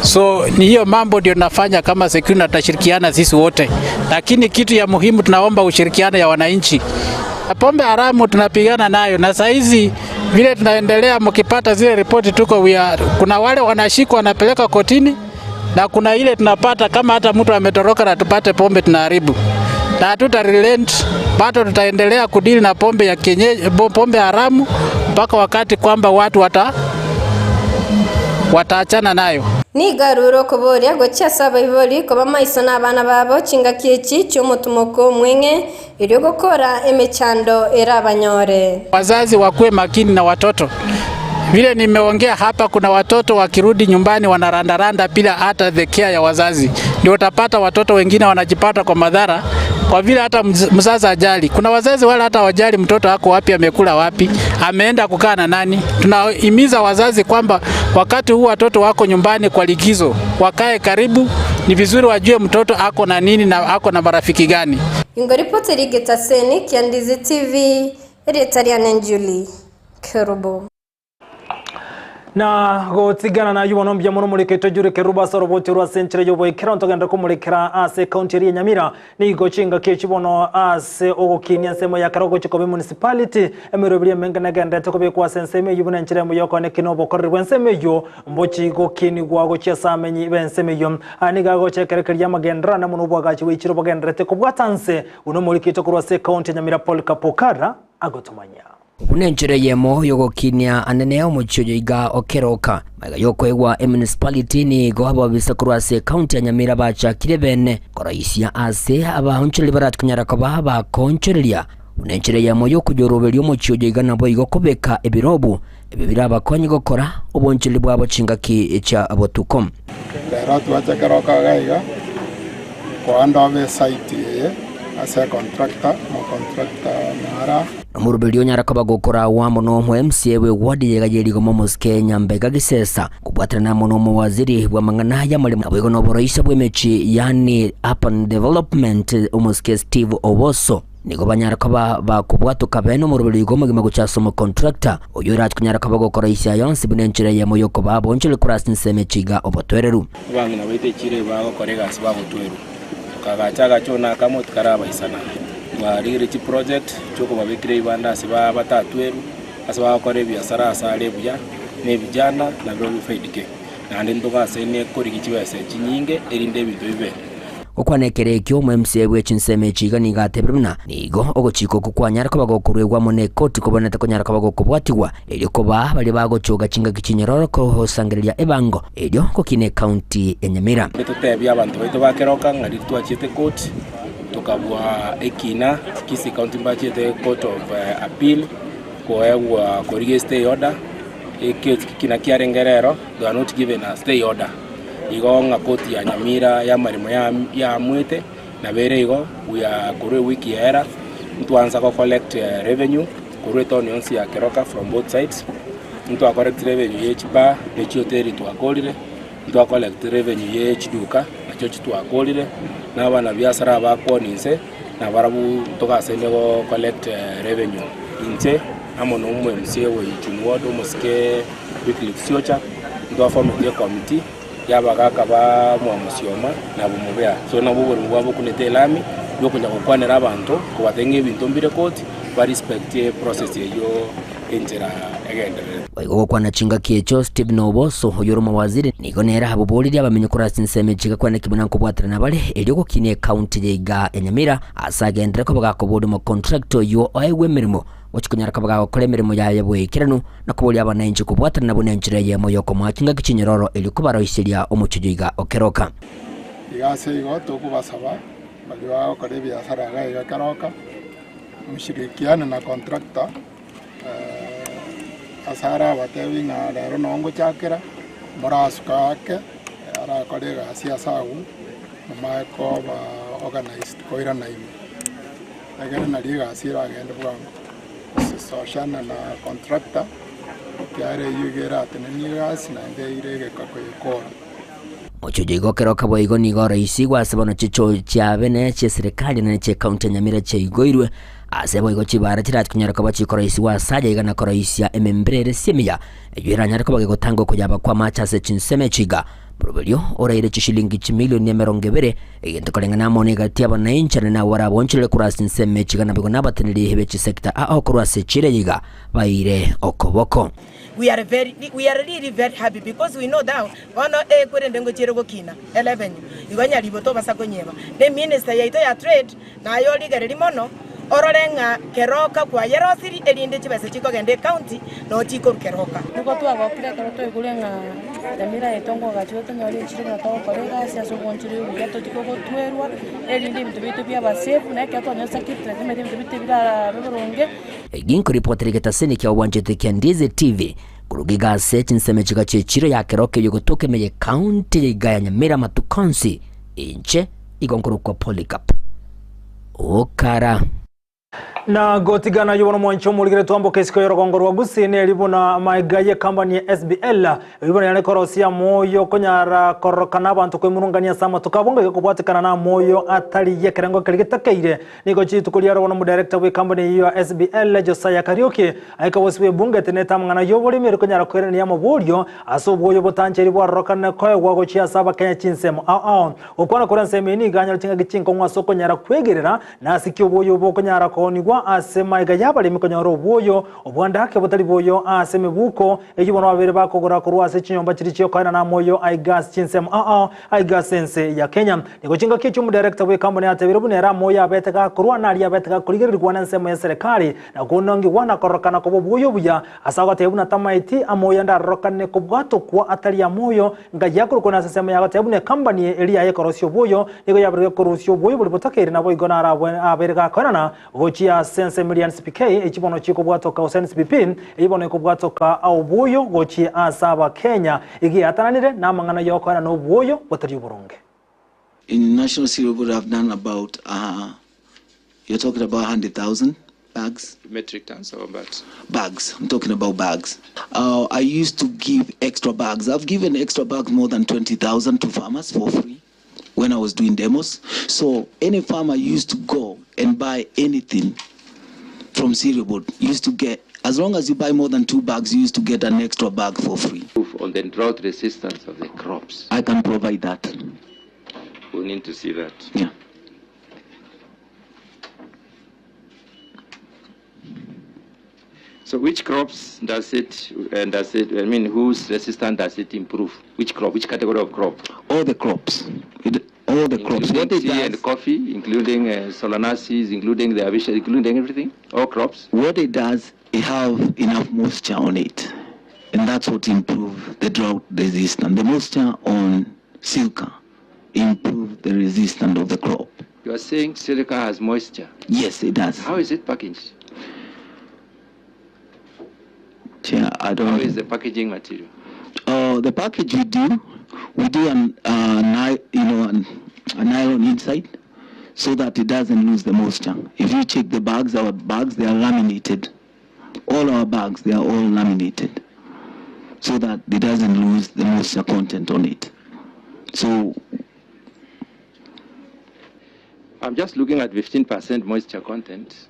So ni hiyo mambo ndio tunafanya kama security, na tutashirikiana sisi wote, lakini kitu ya muhimu tunaomba ushirikiano ya wananchi. Pombe haramu tunapigana nayo, na saizi vile tunaendelea, mkipata zile ripoti tuko we are, kuna wale wanashikwa wanapeleka kotini, na kuna ile tunapata kama hata mtu ametoroka na tupate pombe tunaharibu, na hatuta relent, bado tutaendelea kudili na pombe ya kienyeji, pombe haramu mpaka wakati kwamba watu wata wataachana nayo. Nigo arure okoboria gochia ase abaibori koba maiso nabana babo chingaki echi chi'omotumoko omweng'e, erio gokora emechando erabanyore. Wazazi wakuwe makini na watoto. Vile nimeongea hapa, kuna watoto wakirudi nyumbani wanarandaranda bila hata the care ya wazazi, ndio utapata watoto wengine wanajipata kwa madhara kwa vile hata mzazi ajali. Kuna wazazi wala hata wajali mtoto ako wapi, amekula wapi, ameenda kukaa na nani. Tunahimiza wazazi kwamba wakati huu watoto wako nyumbani kwa likizo, wakae karibu, ni vizuri wajue mtoto ako na nini na ako na marafiki gani. Ingoripoteri Getaseni kia Ndizi TV, erieta riane Julie Kerubo. Na gotigana nayio bono mbuya mono moreke tojure kerubo ase orobocho rwa ase enchera y'oboikera ntogenda komorekera ase ekaunti eria ya Nyamira nigo chingaki echi bono ase ogokinia ensemo ya kare ogochia koba emunicipality emeroberi emenge negenderete kobekwa ase ensemo eyio buna enchera emo yokoeneki na obokoreri bw'ensemo eyio mbochi gokinigwa gochia ase amenyi b'ensemo eyio. Aya nigo agocha ekero keria amagenderero ane mono obwagachi bwaichire bogendererete kobwata nse buna omorikito korwa ase ekaunti ya Nyamira Paul Kapokara agotomanya. Buna enchera eyemo y'ogokinia anene omochie oyo iga o Keroka, magega y'okoegwa emunicipality nigo ababisa korwa ase ecounty ya Nyamira bachakire bene koroisia ase abaonchoreri barakonyara koba bakoonchoreria. Buna enchera eyemo y'okoyoroberia omochie oyo iga naboigo kobeka ebirobu ebio birabakonye gokora obonchoreri bwabo chingaki chia botuko. Rero twacha keroka iga iga koanda obe esite eye ase econtractor, omocontractor nara. Omoroberi onyare koba gokoraagwa amo nomo MCA bw'eward yega ye Rigoma Omosike Nyambega Gisesa kobwaterana amo nomowaziri bw'amang'ana y'amaremo naboigo noboroisia bw'emechie yaani Urban Development Omosike Steve Oboso. Nigo banyare koba bakobwatoka bene omoroberi oigo omogima gochia ase omocontractor, oyio orache konyara koba gokoroisia aya onsi buna enchera eyemo y'okobaa abonchoreri korwa ase ensemo echi iga obotoereru. Abang'ina baito echiro eye bagokora egasi bagotwerwa, tokagacha agache one akamo tikarabaisana. Twarigire chiproject chiokobabekera ebibanda ase batatwerwe, ase bagokora ebiasara ase are buya, na ebijana nabirobio bifaidike. Naende ntogasaine korigia chibesa chinyinge erinde ebinto bibe. Gokwana ekero ekio, omo-MCA bwe chinsemo echi iga nigo atebire buna nigo ogochika okwo kwanyare koba gokoruegwa amo nekoti kobwenerete konyara koba gokobwatigwa erio kobaa baria bagochoga chingaki chinyororo kosangereria ebango erio gokina ecounty ya Nyamira. Naende totebie abanto baito ba Keroka ng'a riria twachiete court tokabua ekina, Kisii County mbachiete court of appeal koegwa korigia estay order, ekio ekina kiarenge rero they were not given a stay order. Igo ng'a koti ya Nyamira y'amaremo yaamwete, nabo ere igo, we are korwa ewiki yaera, ntwansa go collect revenue korwa etown yonsi ya Keroka from both sides, ntwa collect revenue ye chibar ne chihoteli twakorire, ntwa collect revenue ye chiduka nachio chitwakorire, na abanabiasara abakoni inse nabarabwo ntogasaine go collect revenue. Inche amo na omo MCA wa Ichuni ward omosike Wycliffe Siocha, ntwaformete ecommittee y'abagaaka ba Mwamusioma na Bumubea. So nabwo oborimo bwabo okunete elami bw'okonya gokwanera abanto kobatebia ng'a ebinto mbire koti, ba respect eprocess eyio enchera egendererete. Boigo gokwana chingaki echio, Stephen Oboso, oyore omowaziri, nigo nere aboboririe abamenyi korwa ase ensemo echi gakwana ki buna nkobwaterana bare erio gokinia ecounty ya iga ya Nyamira ase agenderere koba gakoboria omocontractor oyio oegwe emeremo Gochia konyara koba gagokora emeremo yaye bw'eikeranu, na koboria abananchi kobwatana nabwo nenchera eyemo y'okomoa chingaki chinyororo erio kobaroiseria omochie oyo iga o keroka. Iga ase igo tokobasaba baria bagokora ebiasara iga iga keroka, moshirikiane na contractor ase arabatebi ng'a rero noo ngochakera, morasuka ake arakore egasi ase agwo, momanye koba organised koirana ime. Egere nario egasi eragende bwango. Soshana na contractor, ekiagera eyio iga eratenenie egasi naende eire egeka koyekora. Mochocho igo keroka boigo nigo oroisigwe ase bono chichoo chiabe ne chi'eserekari na chi'ekaunti ya Nyamira chiaigoirwe ase boigo chibara chirache konyara koba chikoroisigwa ase aya iga na koroisia emembera ere ase emiya eyio eranyare koba gegotanga okoyaba kw'amache ase chinsemo echi iga Moroberio oraire chishilingi chimilioni emerongo ebere, egento koreng'ana amo negati y'abanainchane nabwo baraboonchorere korwa ase ensemo echiga naboigo nabateneneri be chisecta ao korwa ase chiira eye iga baeire okoboko. We are very, we are really very happy because we know that bono ekwerende ngochiere gokina erevenue igo nyaribo tobasa konyeba. Ne minister yaito ya trade naye origereri mono orore ng'a keroka kwayerosiri erinde chibesa chikogenda ecounty noo chikorwa keroka. Nigo twagokire ekero twaigure ng'a Nyamira yaito ngogachiwa tonyore enchiri buna togokora egasi ase obwancheri obuya totige gotwerwa, erinde ebinto biaito biaba safe, na ekero twanyora security naende ebinto biaito birabe boronge. Ginkoripotera egetaseni kia obwanchete kia Ndizi TV koruga iga ase chinsemo chiga chi'echiro ya Keroka eyio gotoka ime ye county ya iga ya Nyamira amatuko onsi inche igo nkorokwa Polycarp Okara. Na gotigana ayio bono mwanche omorigere twamboka isiko y'orogongo rwa Gusii neri buna maiga y'ekampani ya SBL eyio bono yare korosia amoyo konyara kororokana abanto kwemurungania ase amatuko abo ngaiga kobwatekana na amoyo atari y'ekerengo keria getakeire Nigo chituko riarogwo n'omodirector bw'ecompany eyio ya SBL Josiah Kariuki aika bosio bw'ebunge etenete amang'ana y'oboremi eri konyara koirania amaborio ase obwoyo obotancheri bwarorokane koegwa gochia ase abakenya chinsemo ao ao. Gokwana korwa ensemo eye nigo anyore chingaki chinkong'u ase okonyara kwegerera na ase ki obwoyo bokonyara koonigwa ase magega y'abaremi konyora obwoyo obwandake botari boyo ase emebuko eyio bono babere bakogora korwa ase chinyomba chiria chiokoenana amoyo aiga ase chinsemo ao ao Aiga ase ense ya Kenya, nigo chingaki echio omodirector bw'ecompany atebire buna ere amoyo abete gakorwa na aria abete gakorigererigwa nensemo y'eserekari na konongigwa na kororokana koba obuya obuya ase agoteba buna tamaeti amoyo ande arorokane kobwatokwa atari amoyo ngai akorokwa nase ensemo yagoteba buna ecompany eria yaye ekorosia oboyo nigo yabeire ekorusia oboyo boria botakeire naboigo naro abeire gakoenana gochia. Gochia ase ensemo eria NCPK echi bono chikobwatoka gose NCPP eyio bono ekobwatoka obwoyo gochia ase abakenya igiatananire namang'ana yokoenana obwoyo botari oboronge. In National Cereal Board have done about uh, you're talking about 100,000 bags. Metric tons or bags? Bags. I'm talking about bags. Uh, I used to give extra bags. I've given extra bags more than 20,000 to farmers for free when I was doing demos. So any farmer used to go and buy anything from Cereal Board used to get, as long as you buy more than two bags, you used to get an extra bag for free. On the drought resistance of the crops. I can provide that. We need to see that. Yeah. So which crops does it, and does it, I mean, whose resistance does it improve? Which crop, which category of crop? All the crops. It, all the crops. Including What it tea does, and coffee, including uh, solanaceae, including the avisha, including everything? All crops? what it does, it have enough moisture on it. And that's what improve the drought resistance. The moisture on silica improve the resistance of the crop. You are saying silica has moisture. Yes, it does. How is it packaged? Chair, I don't. How is the packaging material? Uh, the package we do, we do an, uh, ni- you know, an, a nylon inside so that it doesn't lose the moisture. If you check the bags, our bags, they are laminated. All our bags, they are all laminated so that it doesn't lose the moisture content on it. So I'm just looking at 15% moisture content,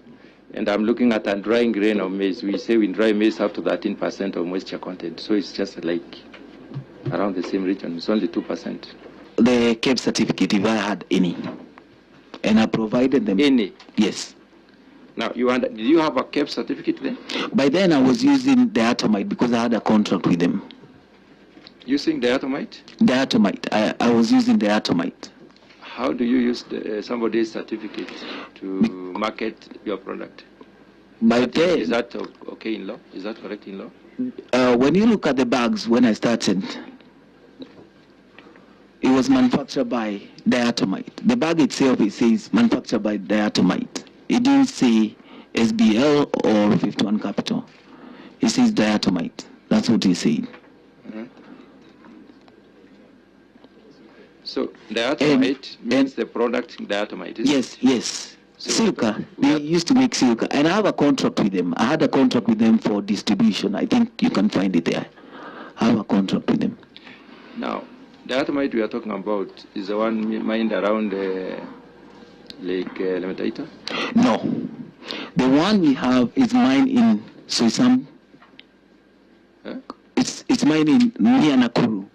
and I'm looking at a drying grain of maize. We say we dry maize up to 13% of moisture content, so it's just like around the same region. It's only 2%. the CAP certificate, if I had any, and I provided them. Any? Yes. Now, you under, did you have a CAP certificate then? By then I was using diatomite because I had a contract with them. Using diatomite? Diatomite. I, I was using diatomite. How do you use the, uh, somebody's certificate to market your product? By That is- then, Is that o- okay in law? Is that correct in law? uh, when you look at the bags when I started, it was manufactured by Diatomite. The bag itself, it says manufactured by Diatomite. It didn't say SBL or 51 Capital. It says Diatomite. That's what it said. Mhm. So diatomite means the product diatomite, is Yes, yes. Silica. They used to make silica. And I have a contract with them. I had a contract with them for distribution. I think you can find it there. I have a contract with them. Now, diatomite we are talking about is the one mi- mined around uh, Lake uh, Lemetaita? No. The one we have is mine in Soisam. Huh? It's, it's mine in near Nakuru.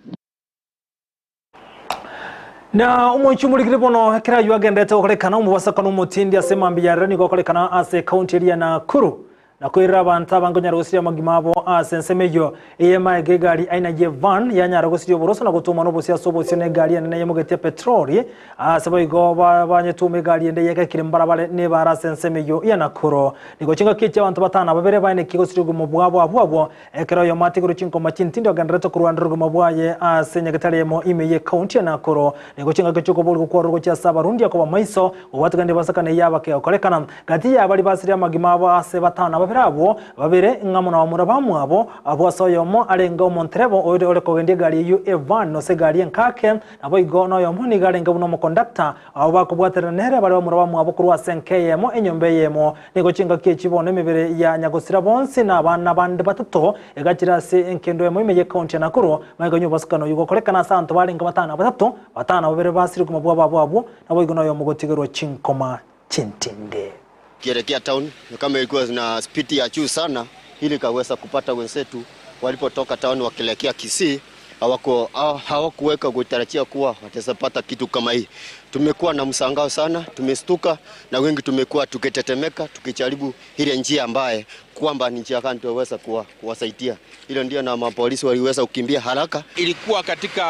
Na omonchi omorikire bono ekero aywo agendete gokorekana omobasakano omotindi ase emambi yarero nigo okorekana ase ekaunti eria Nakuru na koirera abanto abange onyara gosiria amagima abo ase ensemo eywo eyema ege egari aina ye van yanyara gosiria oboroso na gotuma na obosia ase obosia na egari enene yemogetia petroli ase boigo ba- banyetuma egari ende yegekire mbarabare nebara ase ensemo eywo ya Nakuru nigo chingaki echi abanto batano babere baenekie gosiria obogima bwabo abwo abwo ekero oyomo atigirwe chinkoma chintindi ogenderete korwandera obogima bwaye ase nyagetari emo ime ye ekaunti ya Nakuru nigo chingaki chiokobori gokwarwa gochia ase abarundi akoba maiso obwatekani basakana yabakeokorekana gati yabari basiria amagima abo ase batano babere abwo babere ng'amo na bamura bamwabo abwo ase oyomo arenge omonterebo ore ore kogendia egari eywo evan ase egari enkake nabo igo na oyomo nigo arenge buna omokondakta abo bakobwaterana nere bare bamura bamwabo korwa ase enka eyemo enyomba eyemo nigo chingaki echi bono emebere ya nyagosira bonsi na abana bande batato egachira ase enkendo emo ime ya ekaunti ya Nakuru magega obosikano oyo gokorekana ase abanto barenge batano batato batano babere basire koma bwabo abwo abwo nabo igo na oyomo gotigerwa chinkoma chintinde Kielekea town kama ilikuwa na spidi ya juu sana, ili kaweza kupata wenzetu walipotoka town wakielekea Kisii hawako hawakuweka kutarajia kuwa wataweza kitu kama hii. Tumekuwa na msangao sana, tumestuka na wengi tumekuwa tukitetemeka tukijaribu ile njia ambaye kwamba ni njia gani tuweza kuwa, kuwasaidia. Hilo ndio na mapolisi waliweza kukimbia haraka. Ilikuwa katika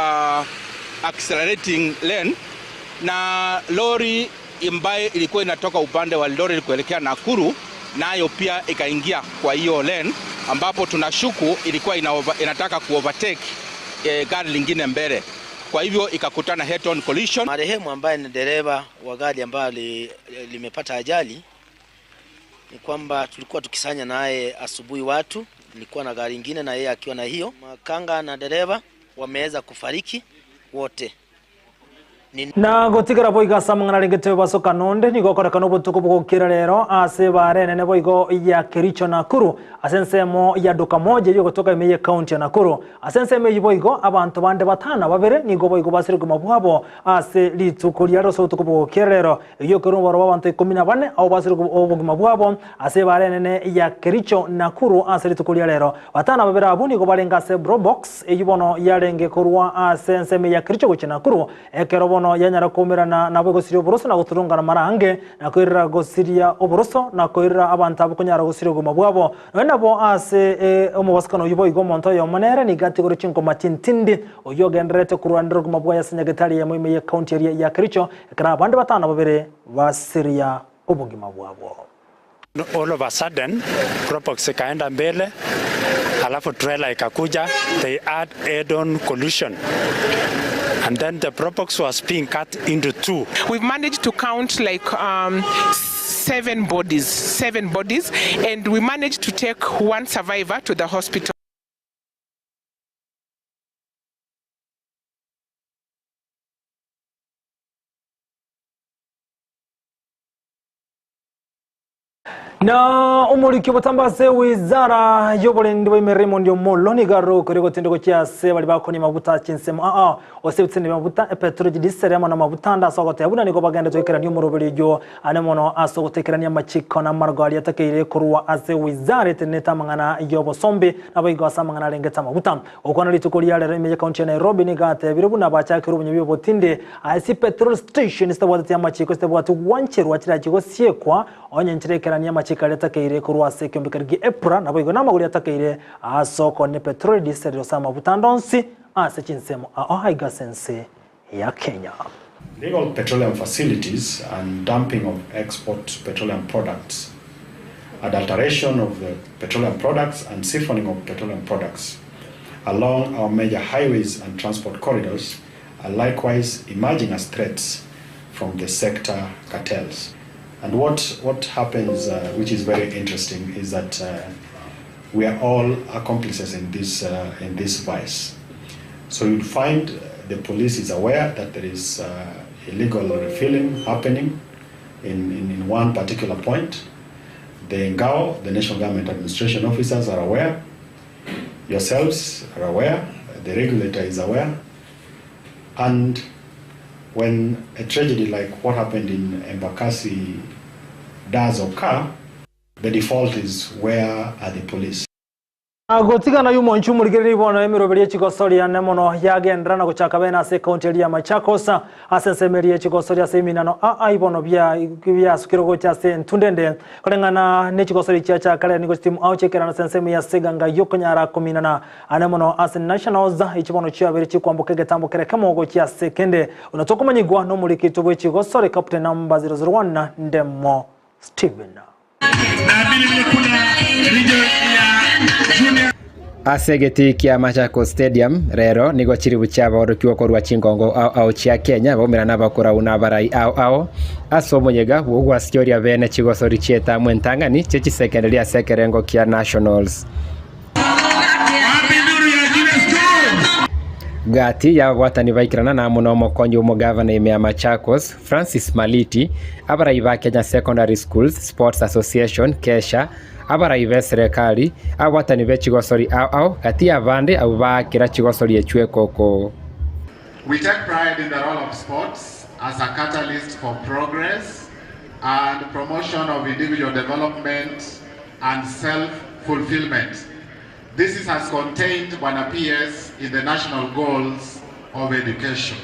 accelerating lane na lori ambayo ilikuwa inatoka upande wa Eldoret kuelekea Nakuru nayo pia ikaingia kwa hiyo lane, ambapo tunashuku ilikuwa ina over, inataka kuovertake eh, gari lingine mbele, kwa hivyo ikakutana head on collision. Marehemu ambaye ni dereva wa gari ambayo li, limepata ajali Ni kwamba tulikuwa tukisanya naye asubuhi watu, nilikuwa na gari ingine na yeye akiwa na hiyo. Makanga na dereva wameweza kufariki wote. Na gotigara boigo ase amang'ana arenge basoka nonde nigo okorekana obotuko bogokira rero ase bare nene boigo ya Kericho Nakuru ase ensemo ya duka moja eyo gotoka ime ye county ya Nakuru ase ensemo eywo boigo abanto bande batano babere nigo boigo basire obogima bwabo ase rituko riaro ase obotuko bogokira rero eywo ekero omobaro bwa abanto ikomi na bane abo basire obogima bwabo ase bare nene ya Kericho Nakuru ase rituko ria rero batano babere abwo nigo barenge ase Probox eywo bono yarenge korwa ase ensemo ya Kericho gochia Nakuru ekero bono yanyara koumerana nabo egosiria oboroso na goturungana mara ange, na koirera gosiria oboroso, na koirera abanto abwo konyara gosiria obogima bwabo. Nonya nabo ase omobosokano oyio boigo omonto oyomo nere nigo atigorwe chinkoma chintindi, oyio ogendererete korwanera obogima bwaye ase nyagetari eyemo ime y'ecounty eria ya Kericho, ekero abande batano na babere basiria obogima bwabo. All of a sudden Probox ikaenda mbele alafu trailer ikakuja they had head on collision and then the Probox was being cut into two. We've managed to count like seven bodies, seven bodies and we managed to take one survivor to the hospital. Na omoriki obotambe ase wizara y'oborendi bwa ime Raymond Omollo nigo arokire gotindekwa gochia ase baria bakonia amaguta chinsemo aa ase ebiteni bi'amaguta, epetroli, chidiseli amo namaguta ande ase ogoteba buna nigo bagenderete goikerania omoroberi oyio ane mono ase ogotekerania amachiko na amargo aria atakeire korwa ase wizara etenenete amang'ana y'obosombi naboigo ase amang'ana arengete amaguta. Gokwana rituko ria rero ime y'ekaunti ya Nairobi nigo atebire buna bachakire obonyebi obotindi ase chipetrol station chitabwateti amachiko chitabwati gwancherwa chirachi gosiekwa Onye enchera ekerania amachiko aria atakeire korwa ase ekiombekeri gia Epura, naboigo namagori atakeire ase okoonia petroli, diseli, gose amabuta ande onsi ase chinsemo ao aiga ase ense ya Kenya. Illegal petroleum facilities and dumping of export petroleum products, adulteration of the petroleum products and siphoning of petroleum products along our major highways and transport corridors are likewise emerging as threats from the sector cartels. And what, what happens, which is very interesting, is that we are all accomplices in this, in this vice. So you'd find the police is aware that there is illegal refilling happening in, in, in one particular point. The NGAO, the National Government Administration officers are aware. Yourselves are aware. The regulator is aware. And when a tragedy like what happened in Embakasi does occur, the default is where are the police? Gotigana y'omonche omorigereria bono emeroberi y'echigosoria ane mono yagenderera na gochaka bene ase ekaunti eria ya Machakos ase ensemo eria y'echigosoria ase eminano aa bono biasukire gocha ase entunda ende koreng'ana nechigosoria chiachaka rero nigo chitimu ao chiakerana ase ensemo ya Seganga yokonyara kominana Ane mono ase Nationals, echi bono chiabere chikwamboka egetambo kera ekemo gochia ase ekende. Buna tokomanyigwa nomoriki oito bw'echigosore Captain number 001 Ndemo Stephen. Ase egetii kia Machakos Stadium rero nigo chiribu chiabaorokigwa korwa chingongo ao ao chia Kenya baumerana abakorau na abarai ao ao ase omoyega bw'ogwasioria bene chigosori chi'etamu entang'ani chie chisekenderi ase ekerengo kia Nationals. Gati y'ababwatani baikerana na amo nomokonyi bw'omogavana ime ya Machakos, Francis Maliti, abarai ba Kenya Secondary Schools Sports Association, KESSHA, abarai b'eserekari, ababwatani be chigosori ao ao, gati y'abande abwo baakera chigosori echio ekoko. We take pride in the role of sports as a catalyst for progress and promotion of individual development and self-fulfillment. This is as contained Bwana PS in the national goals of education.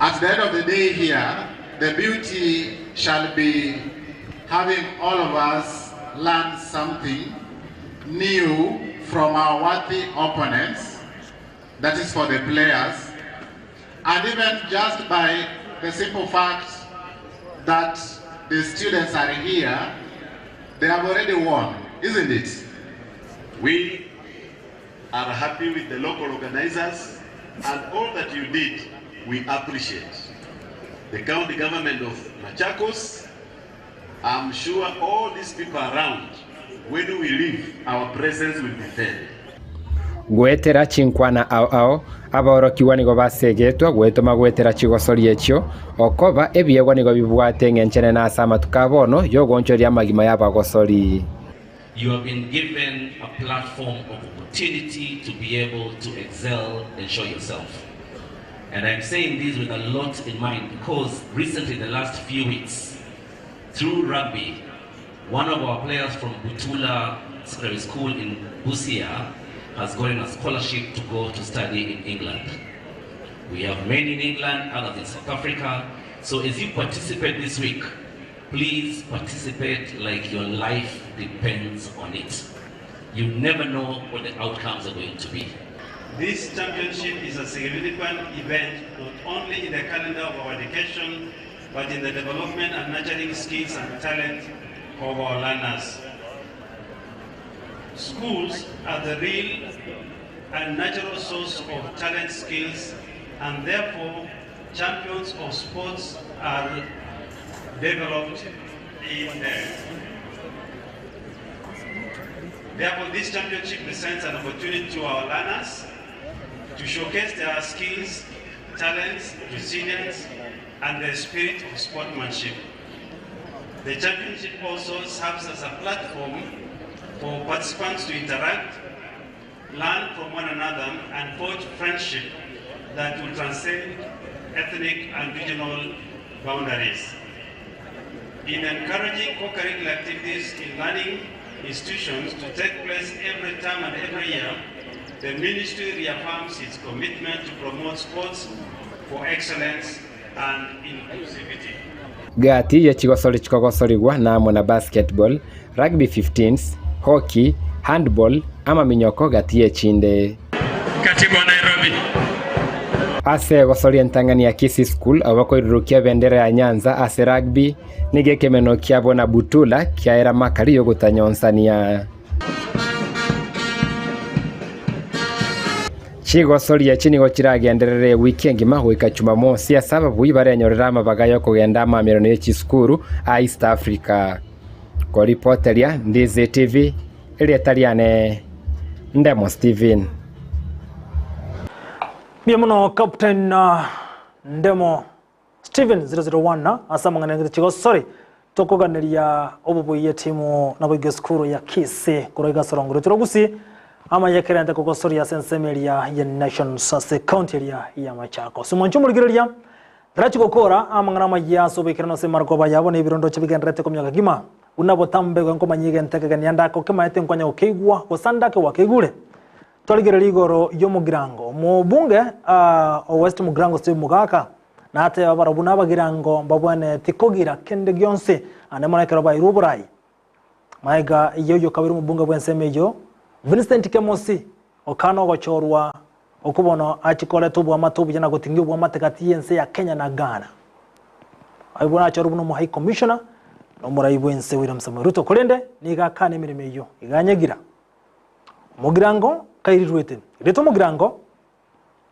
At the end of the day here, the beauty shall be having all of us learn something new from our worthy opponents, that is for the players, and even just by the simple fact that the students are here, they have already won, isn't it? We are happy with the local organizers and all that you did, we appreciate. The county government of Machakos, I'm sure all these people around, when we leave, our presence will be felt. Goetera chinkwana ao ao, aborokigwa nigo basegetwe goetoma goetera chigosori echio, okoba ebiegwa nigo bibwate eng'encho enene ase amatuko a bono y'ogoonchoreria amagima y'abagosori. You have been given a platform of opportunity to be able to excel and show yourself. And I'm saying this with a lot in mind because recently, the last few weeks, through rugby, one of our players from Butula Secondary School in Busia has gotten a scholarship to go to study in England. We have many in England, others in South Africa. So as you participate this week, please participate like your life depends on it. You never know what the outcomes are going to be. This championship is a significant event not only in the calendar of our education, but in the development and nurturing skills and talent of our learners. Schools are the real and natural source of talent skills and therefore champions of sports are developed in them. Therefore, this championship presents an opportunity to our learners to showcase their skills, talents, resilience, and their spirit of sportsmanship. The championship also serves as a platform for participants to interact, learn from one another, and forge friendship that will transcend ethnic and regional boundaries. In encouraging co-curricular activities in learning institutions to take place every term and every year, the ministry reaffirms its commitment to promote sports for excellence and inclusivity. Gati ye chigosori chikogosorigwa namo na basketball, rugby fifteens, hockey, handball, amaminyoko gati y'echinde. Katibu wa Nairobi. Ase egosoria entang'ani ya Kisii School abwo bakoirurukia ebendera ya Nyanza ase rugby, nigo ekemeno kiabo na Butula kiaera makari y'ogotanyonsania. Chigosoria echi nigo chiragenderere ewiki engima goika Chumamosi ase ababui barenyorere amabaga y'okogenda amamerano ye chisukuru a East Africa. Koripoteria Ndizi TV, erieta riane Ndemo Stephen. Mbuya mono Captain Ndemo Stephen 001 ase amang'ana engete chigosori tokoganeria obobui etimu naboigo esukuru ya Kisii korwa iga ase orongo rwaito rwa Gusii amaya ekerente kogosoria ase ensemo eria ya Nations ase county eria ya Machakos. Mwanche omorigereria Rachi gokora amang'ana amaya ase oboikeranu ase amarogoba yabo na ebirondoche bigendererete komiaka kegima, buna botambe igo nkomanya egento ekegeni ande akokemaete nkonya gokeigwa, gose ande ake gwakeigure. Twarigereria igoro y'omogirango. Omobunge o West Mugirango Steve Mogaka nateba barabwo nabagirango mbabwenereti kogira kende gionsi ande mono ekero bairwe oborai. Magega y'oyio kabere omobunge bw'ensemo eyio, Vincent Kemosi, okana ogochorwa okwo bono achie koreta oboamate obuya na gotingia oboamate gati y'ense ya Kenya na Ghana. Aye bono achorwe buna omo High Commissioner na omorai bw'ense William Samoei Ruto korende nigo akana emeremo eyio iga anyegira. Omogirango kairirwete. Erieta omogirango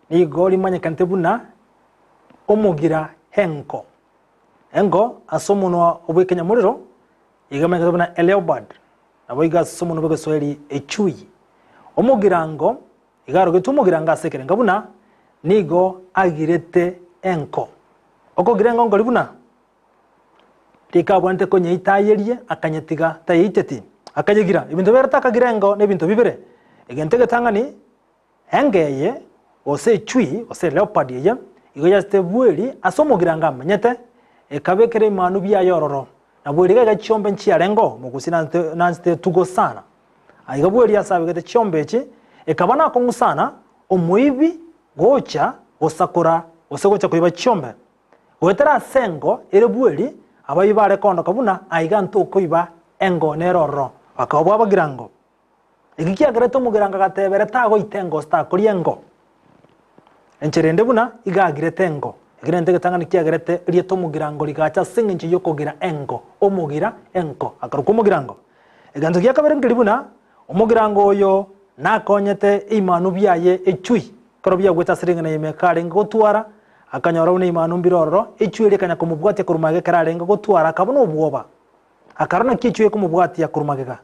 nigo rimanyekanete buna omogira enko. Enko ase omonwa obw'ekenyamorero iga emanyekete buna eleobard, naboigo ase omonwa bw'egeswahili echui. Omogirango iga arogetwe omogirango ase ekerenga buna nigo agirete enko. Okogira enko nkori buna rikabwanete konyeita ayerie akanyetiga tayeiteti, akanyegira. Ebinto biarete akagira enko nebinto bibere, egento egetang'ani Enga eye, gose echui, gose leopard eye, igo yasete bweri ase omogirango amenyete, ekabekera ebimanu biaye ororo, na bweri iga iga chiombe nchiarengeo, mogusi nanchete etugo sana. Aiga bweri ase abegete chiombe echi, ekaba nakong'u sana omoibi gocha gosakora gose gocha koiba chiombe. Goetera ase engo ere bweri, abaibi bare koondoka buna aiga ntokoiba engo nere ororo, bakaba bw'abagirango. Eki kiagerete omogerango agateba ere tagoita engo gose takoria engo. Enchera ende buna iga agirete engo. Eki nento egetang'ani kiagerete erieta omogirango rigacha ase engencho y'okogira engo, omogira enko, akarokwa omogirango. Egento gia kabere nkeri buna, omogirango oyo nakonyete eimanu biaye echui, ekero biagwete ase ring'ana ime karenge gotwara, akanyora buna eimanu mbire ororo, echui eria ekanya komobwatia korwa magega ekero arenge gotwara akaba nobwoba. Akarora naki echui ekomobwatia korwa magega,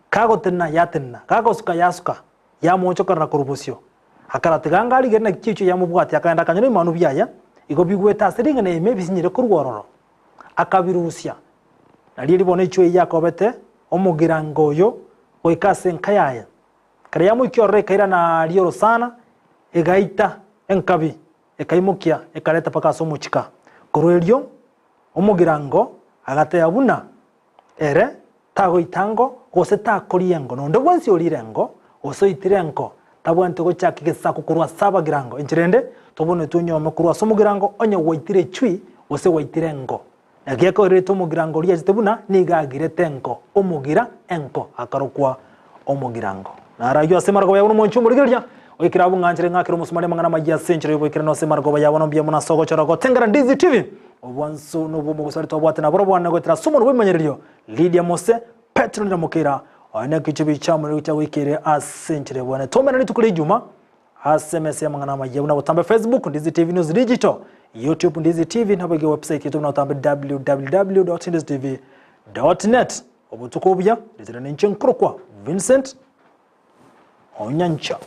kagotenena yatenena, gagosuka yasuka, yamoonchokorera korwa bosio. Akaratiga anga arigere naki echui yamobwatia, akagenda akanyora ebimanu biaye igo bigwete ase ring'ana ime bisinyire korwa ororo. Akabirusia. Nario erio bono echui eyio yakobete omogirango oyo goika ase enka yaye. Ekero yamoikia ororo ekairana aria orosana, egaita enkabi, ekaimokia, ekareta mpaka ase omochika. Korwa erio omogirango agateba buna ere tagoita ngo, gose takoria engo, na onde bwensi orire engo, gose oitire enko, tabwenereti gochaka egesaku korwa ase abagirango. Enchera ende, tobwenereti onyuome korwa ase omogirango onye gwaitire echui, gose gwaitire engo. Naki ekorerete omogirango oria achete buna nigo agirete enko, omogira enko, akarokwa omogirango. Naro ayio ase amarogoba yabo nomonche omorigereria, oikere abwo ng'anchere ng'akere omosumari amang'ana amayia ase enchera y'oboikeranu ase amarogoba yabo nombuya mono ase ogochora gotengera Ndizi TV. Obwansu nobw'omogusari twabwate naborobwo ane goetera ase omonwa bw'ebimanyererio Lydia Mose, Petero Nyamokeira, oyo nekicho bichamonire gochia goikeire ase enchera y'obwane. Tomena rituko ria Ijuma Ase emesa y'amang'ana amayia buna botambe Facebook, Ndizi TV News Digital, YouTube Ndizi TV, naboigo ewebsite yaito buna botambe www.ndizitv.net. Obotuko obuya, ritera ninche nkorokwa Vincent Onyancha.